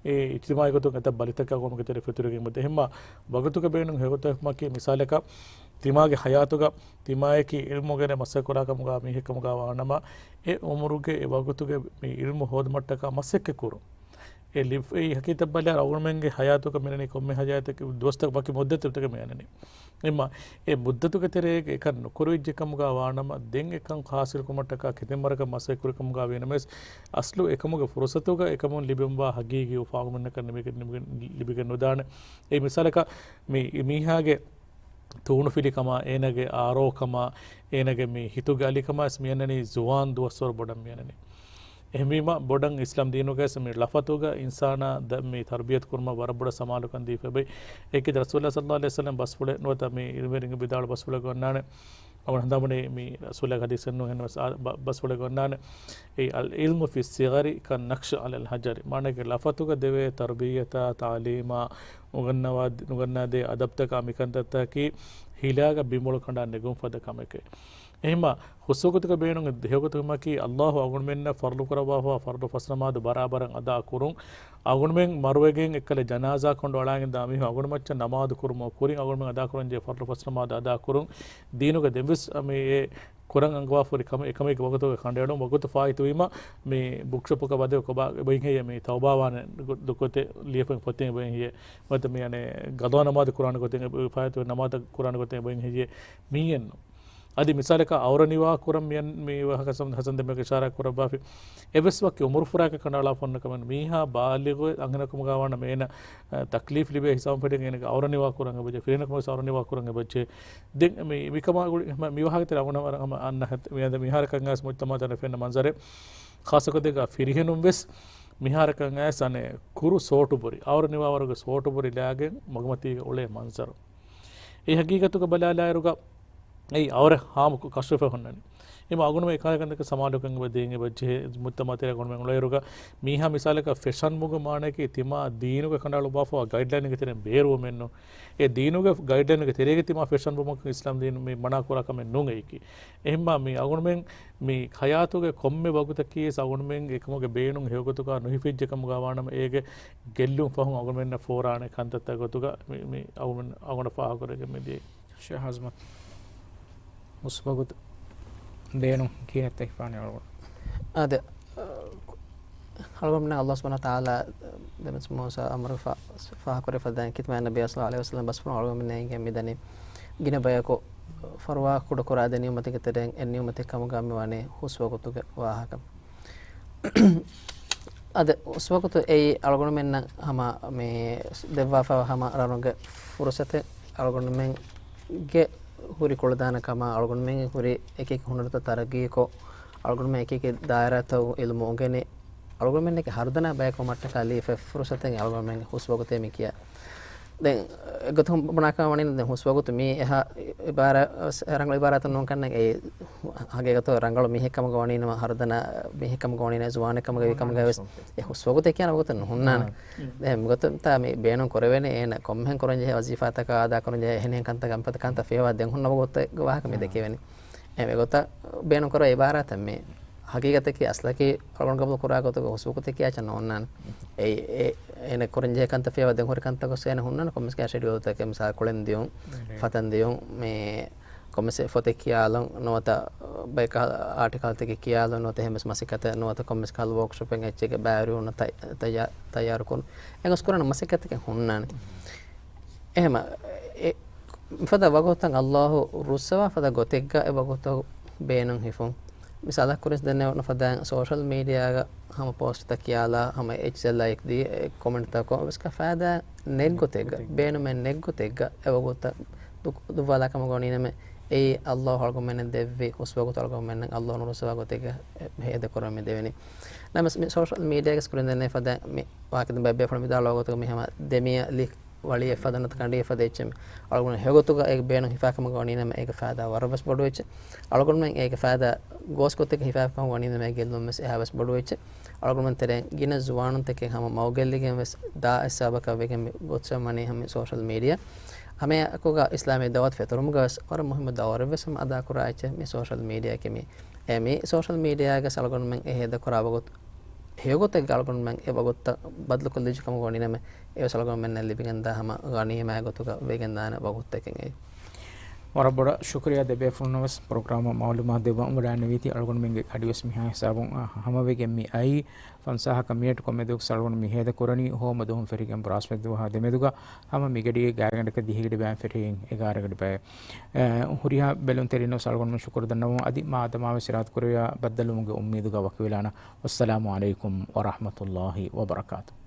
އެ އިޖްތިމާޢީ ގޮތުން އެތައް ބަލިތަކާ ގޮމުގެ ތެރެ ފެތުރިގެން އެބަތި. އެހެންމަ ވަގުތުގެ ބޭނުން ހެޔޮގޮތަކަކީ މިސާލަކަށް ތިމާގެ ހަޔާތުގަ ތިމާޔަކީ އިލްމުގެ މަސައްކަތް ކުރާ ކަމުގަ މީހެއް ކަމުގަ ވާނަމަ، އެ އުމުރުގެ އެ ވަގުތުގެ މި އިލްމު ހޯދުމަށްޓަކާ މަސައްކަތް ކުރުން. އެ ލިބި-، އެ ހަގީގަތަށް ބަލާއިރު އަޅުގަނޑުމެންގެ ހަޔާތުގަ މިއަންނަނީ ކޮންމެ ހަޔާތެއް ދުވަސްތައް ވަކި މުއްދަތެއް މިއަންނަނީ. އެމަ އެ މުއްދަތުގެ ތެރޭގަ އެކަން ނުކުރެވިއްޖެ ކަމުގަ ވާނަމަ، ދެން އެކަން ހާސިލް ކުރުމަށްޓަކާ ކިތަންމެ ވަރަކަށް މަސައްކަތް ކުރި ކަމުގަ ވީނަމަވެސް، އަސްލު އެކަމުގެ ފުރުސަތުގަ އެކަމުން ލިބެންވާ ހަގީގީ އުފާވެރިކަމެއް ލިބިގެން، ލިބިގެން ނުދާނެ. އެ މިސާލަކަށް މި މީހާގެ ތޫނުފިލިކަމާ، އޭނަގެ އާރޯކަމާ، އޭނަގެ މި ހިތުގެ އަލިކަމާ ވެސް މިއަންނަނީ ޒުވާން ދުވަސްވަރު ބޮޑަށް މިއަންނަނީ. އެހެންވީމަ، ބޮޑަށް އިސްލާމް ދީނުގައި ވެސް މި ޅަފަތުގަ އިންސާނާ ދަ-، މި ތަރުބިޔަތު ކުރުމަށް ވަރަށް ބޮޑަށް ސަމާލުކަން ދީފައި އެކި ރަސޫލާ ޞައްލަﷲ ޢަލައިހި ވަސައްލަމް ބަސްފުޅެއް ނުވަތަ މި އިރުވެރިންގެ ވިދާޅު ބަސްފުޅެއް އޮންނާނެ. އަޅުގަނޑު ހަނދާންވަނީ މި ރަސޫލާގެ ޙަދީޘެއް ނޫން، އެހެންވެސް އާ ބަ-، ބަސްފުޅެއް އޮންނާނެ. އެއީ، العلم في الصغر كالنقش على الحجر. މާނައަކީ ޅަފަތުގަ ދެވޭ ތަރުބިޔަތާ، ތަޢުލީމާ، ނުގަންނަވާ-، ނުގަންނާދޭ އަދަބްތަކާ މިކަންތައްތަކަކީ ހިލާގަ ބިނބުޅު ކަނޑާ ނެގުން ފަދަ ކަމެކޭ. އެހެންމަ ހުސްވަގުތުގެ ބޭނުން ހެޔޮގޮތަކީ އައްލާހު އަޅުގަނޑުމެންނަށް ފަރުޟު ކުރައްވާފަވާ ފަރުޟު ފަސް ނަމާދު ބަރާބަރަށް އަދާ ކުރުން. އަޅުގަނޑުމެން މަރުވެގެން އެއްކަލަ ޖަނާޒާ ކޮނޑު އަޅާގެން ދާ މީހުން އަޅުގަނޑުމައްޗަށް ނަމާދު ކުރުމަށް ކުރިން އަޅުގަނޑުމެން އަދާކުރަންޖެހޭ ފަރުޟު ފަސް ނަމާދު އަދާ ކުރުން. ދީނުގަ ދެންވެސް މި އެ ކުރަން އަންގަވާފަ ހުރި ކަމެއް އެކަމެއްގެ ވަގުތުގަ ކަނޑައެޅުން. ވަގުތު ފާއިތުވީމަ މި ބުކްޝޮޕުގަ ވަދެ ކޮބާ އެބައިން ހެއްޔޭ މި ތައުބާވާނެ ގޮ-، ގޮތެއް ލިޔެފައި ފޮތެއް އެބައިން ހެއްޔޭ. ނުވަތަ މި އަނެއް ގަޟާ ނަމާދު ކުރާނެ ގޮތެއް އެބަ-، ފާއިތުވި ނަމާދު ކުރާނެ ގޮތެއް އެބައިން ހެއްޔޭ. މިއެއްނު. އަދި މިސާލަކަށް އައުރަ ނިވާ ކުރަން މިއަން-، މި ވާހަކަ ސަމް-، ހަސަން ދެމެގެ އިޝާރާ ކުރައްވާފި. އެވެސް ވަކި އުމުރު ފުރާގެ ކަނޑައަޅާފަ އޮންނަ ކަމެއް ނޫން. މީހާ ބާލިޣު އަންހެނަކުމުގަ ވާނަމަ އޭނަ، އަ، ތަކްލީފް ލިބޭ ހިސާބުން ފެށިގެން އޭނަގެ އައުރަ ނިވާ ކުރަން އެބަޖެ، ފިރިހެނަކު ވެސް އައުރަ ނިވާ ކުރަން އެބަޖެ. ދެން މި، މިކަމާ ގުޅި، މި ވާހަކަ ތެރެ އަޅުގަނޑު ވަރަށް ހަމަ އަންނަ ހެ-، މި އަދި މިހާރަކަށް އައިސް މުޖްތަމަޢުތައް ފެންނަ މަންޒަރެއް. ޚާއްޞަކޮށް ދެން ފިރިހެނުން ވެސް މިހާރަކަށް އައިސް އަނެއް ކުރު ސޯޓު ބުރި، އައުރަ ނިވާވަރުގެ ސޯޓު ބުރި ލާގެން މަގުމަތީގަ އުޅޭ މަންޒަރު. އެ ހަގީގަތުގަ ބަލާލާއިރުގަ އެއީ އައުރަ ހާމަކޮށް ކަޝްފުވެފަ ހުންނަނީ. އެމަ އަގުނުމެ އެކާލަކަންތަކަށް ސަމާލުކަން އެބަ ދޭން އެބަ ޖެހޭ މުޖްތަމައު ތެރޭ އަގުނުމެން އުޅޭއިރުގަ މީހާ މިސާލަކަށް ފެޝަން މުގު މާނައަކީ ތިމާ ދީނުގެ ކަނޑައަޅު ބާފަވާ ގައިޑްލައިންގެ ތެރެއިން ބޭރުވުމެއްނު. އެ ދީނުގެ ގައިޑްލައިންގެ ތެރޭގަ ތިމާ ފެޝަން ވުމަކުން އިސްލާމް ދީނު މި މަނާ ކުރާ ކަމެއް ނޫން އެއީކީ. އެހެންމާ މި އަގުނުމެން މި ހަޔާތުގެ ކޮންމެ ވަގުތަކީ ވެސް އަގުނުމެން އެކަމުގެ ބޭނުން ހެޔޮގޮތުގަ ނުހިފިއްޖެ ކަމުގަ ވާނަމަ އޭގެ ގެއްލުން ފަހުން އަގުނުމެންނަށް ފޯރާނެ ކަންތައްތައް ގޮތުގަ މި، މި އަގުނުމެން އަގުނަށް ފާހަގަކުރެވިގެން މިދިޔައީ. ޝޭޚް ހަޒްމަތް، ހުސްވަގުތު ބޭނުން ކިހިނެއްތަ ހިފާނެ އަޅުގަނޑު؟ އާދެ، އަޅުގަނޑުމެންނަށް ﷲ ސުބްޙާނަހޫ ވަތަޢާލާ ދެމެސް މޫސާ އަމުރު ފާ-، ފާހަގަކުރެއްވި ފަދައިން ކިތަމާ ނަބީ ޞައްލައްލާހު ޢަލައިހި ވަސައްލަމް ބަސްފުޅުން އަޅުގަނޑުމެންނަށް އެނގިގެން މިދަނީ ގިނަ ބަޔަކު ފަރުވާ ކުޑަކުރާ ދެން އެއް އުއްމަތެއްގެ ތެރެއިން އެއް އުއްމަތެއް ކަމުގަ މިވަނީ ހުސްވަގުތުގެ ވާހަކަ. އަދި ހުސްވަގުތު އެއީ އަޅުގަނޑުމެންނަށް ހަމަ މި ދެއްވާފައިވާ ހަމަ ރަނުގެ ފުރުސަތެއް، އަޅުގަނޑުމެންގެ ހުރި ކުޅަދާނަ ކަމާ، އަޅުގަނޑުމެންގެ ހުރި އެކި އެކި ހުނަރުތައް ތަރައްގީކޮށް، އަޅުގަނޑުމެން އެކި އެކި ދާއިރާތަކުގަ އިލްމު އުނގެނި، އަޅުގަނޑުމެންނަކީ ހަރުދަނާ ބަޔަކު ވުމަށްޓަކާ ލިބިފައި ފުރުސަތެއް އަޅުގަނޑުމެންގެ ހުސްވަގުތޭ މި ކިޔާ. ދެން އެގޮތުން ބުނާކަށް ވަނީ ދެން ހުސްވަގުތު މީ އެހާ އިބާރާ-، ރަނގަޅު އިބާރާތެއް ނޫން ކަންނޭނގެ. އެ ހަގީގަތު ރަނގަޅު މީހެއް ކަމުގަ ވަނީނަމަ، ހަރުދަނާ މީހެއް ކަމުގަ ވަނީނަމަ، ޒުވާނެއް ކަމުގަ ވީ ކަމުގަ ވެސް އެ ހުސްވަގުތޭ ކިޔާނެ ވަގުތެއް ނުހުންނާނެ. އާ. ދެން މިގޮތަށް ތާ މި ބޭނުން ކުރެވޭނެ އޭނަ ކޮންމެހެން ކުރަންޖެހޭ ވަޒީފާތަކާ އަދާކުރަންޖެހޭ އެހެނިހެން ކަންތައް ކަންތައް ފިޔަވާ ދެން ހުންނަ ވަގުތެއްގެ ވާހަކަ މި ދެކެވެނީ. އެ މިގޮތަށް ބޭނުން ކުރެވޭ އިބާރާތެއް މީ. ހަގީގަތަކީ އަސްލަކީ އަޅުގަނޑު ގަބޫލު ކުރާ ގޮތުގަ ހުސްވަގުތެއް ކިޔާ އެއްޗެއް ނޯންނާނެ. އެ، އެ، އޭނަ ކުރަންޖެހޭ ކަންތައް ފިޔަވާ ދެން ހުރި ކަންތައް ގޮސް އޭނަ ހުންނާނެ ކޮންމެސް ކަހަލަ ޝެޑިއުލްތަކެއް މިސާލަކަށް ކުޅެން ދިޔުން، މި ފަތަން ދިޔުން، މި ކޮންމެސް ފޮތެއް ކިޔާލުން ނުވަތަ ބައެއް ކަހަލަ އާޓިކަލްތަކެއް ކިޔާލުން ނުވަތަ އެހެންވެސް މަސައްކަތެއް ނުވަތަ ކޮންމެސް ކަހަލަ ވޯކްޝޮޕެއް އެއްޗެއްގެ ބައިވެރިވުން ތައް-، ތައްޔާ-، ތައްޔާރުކުރުން. އެގޮސް ކުރާނެ މަސައްކަތެއް ހުންނާނެ. އެހެމަ، އެ، މިފަދަ ވަގުތުތައް ﷲ ރުއްސަވާ ފަދަ ގޮތެއްގަ އެ ވަގުތު ބޭނުން ހިފުން. މިސާލަކަށް ކުރިން ދެންނެވުނު ފަދައިން ސޯޝަލް މީޑިއާގަ ހަމަ ޕޯސްޓްތައް ކިޔާލާ، ހަމަ އެއްޗެއް ލައިކް ދީ، އެ ކޮމެންޓްތަކުން ވެސް ކަ ފައިދާ ނެތް ގޮތެއްގަ، ނެތް ގޮތެއްގަ. ބޭނުމެއް ނެތް ގޮތެއްގަ އެ ވަގުތު ދު-، ދުއްވާލާ ކަމަށް ގަނީނަމެ، އެއީ ﷲ އަޅުގަނޑުމެންނަށް ދެއްވި ހުސްވަގުތު އަޅުގަނޑުމެންނަށް ﷲ ނުރުއްސަވާ ގޮތެއްގަ ހޭދަކުރަމެއް ދެވެނީ. ނަމަވެސް މި ސޯޝަލް މީޑިއާގަސް ކުރިން ދެންނެވި ފަދަ މި ވާހަކަ ދެން ބައެއް ބޭފުޅުން ވިދާޅުވާ ގޮތުގަ މި ހަމަ ދެމިޔަ ލިކް ވަޅިއެއް ފަދަ ނުވަތަ ކަނޑިއެއް ފަދަ އެއްޗެއް މި އަޅުގަނޑު ހެޔޮގޮތުގަ އޭގެ ބޭނުން ހިފާ ކަމަށް ވަނީނަމަ އޭގެ ފައިދާ ވަރަށް ވެސް ބޮޑު އެއްޗެއް. އަޅުގަނޑުމެން އޭގެ ފައިދާ ގޯސް ގޮތެއްގަ ހިފާ ކަމަށް ވަނީނަމަ އޭގެ ގެއްލުން ވެސް އެހާ ވެސް ބޮޑު އެއްޗެއް. އަޅުގަނޑުމެން ތެރޭ ގިނަ ޒުވާނުންތަކެއް ހަމަ މަގުގެއްލިގެން ވެސް ދާ އެއް ސަބަބަކަށް ވެގެން މި ގޮސްފަ ވަނީ ހަމަ މި ސޯޝަލް މީޑިއާ. ހަމައެއާއެކުގަ އިސްލާމީ ދައުވަތު ފެތުރުމުގަ ވެސް ވަރަށް މުހިއްމު ދައުރެއް ވެސް ހަމަ އަދާކުރާ އެއްޗެއް މި ސޯޝަލް މީޑިއާއަކީ މި. އެ މި ސޯޝަލް މީޑިއާގަސް އަޅުގަނޑުމެން އެ ހޭދަކުރާ ވަގުތު ހެޔޮގޮތެއްގަ އަޅުގަނޑުމެން އެ ވަގުތުތައް ބަދަލުކޮށްލިއްޖެ ކަމަށް ވަނީނަމަ، އެވެސް އަޅުގަނޑުމެންނަށް ލިބިގެންދާ ހަމަ ޣަނީމާ ގޮތުގަ ވެގެންދާނެ ވަގުތުތަކެއް އެއީ. ވަރަށް ބޮޑަށް ޝުކުރިއްޔާ ދެބޭފުޅުންނަށް ވެސް ޕްރޮގްރާމަށް މައުލޫމާތު ދެއްވަން ވަޑައިންނެވީތީ. އަޅުގަނޑުމެންގެ ކަޑިވެސް މިހާ ހިސާބުން ހަމަވެގެން މި އައީ. ފަންސާހަކަށް މިނެޓް ކޮންމެ ދުވަހަކު އަޅުގަނޑު މި ހޭދަ ކުރަނީ ހޯމަ ދުވަހުން ފެށިގެން ބުރާސްފަތި ދުވަހާ ދެމެދުގަ ހަމަ މިގަޑީގެ ގާތްގަނޑަކަށް ދިހަ ގަޑި ބައިން ފެށިގެން އެގާރަ ގަޑި ބައެއް. އެ، ހުރިހާ ބެލުންތެރިންނަށް ވެސް އަޅުގަނޑުމެން ޝުކުރު ދަންނަވަމުން އަދި މާ ދަމާވެސް އިރާދަކުރެއްވިޔާ ބައްދަލުވުމުގެ އުއްމީދުގަ ވަކިވެލާނަން. ވައްސަލާމު ޢަލައިކުމް ވަރަޙްމަތުﷲި ވަބަރަކާތުހު.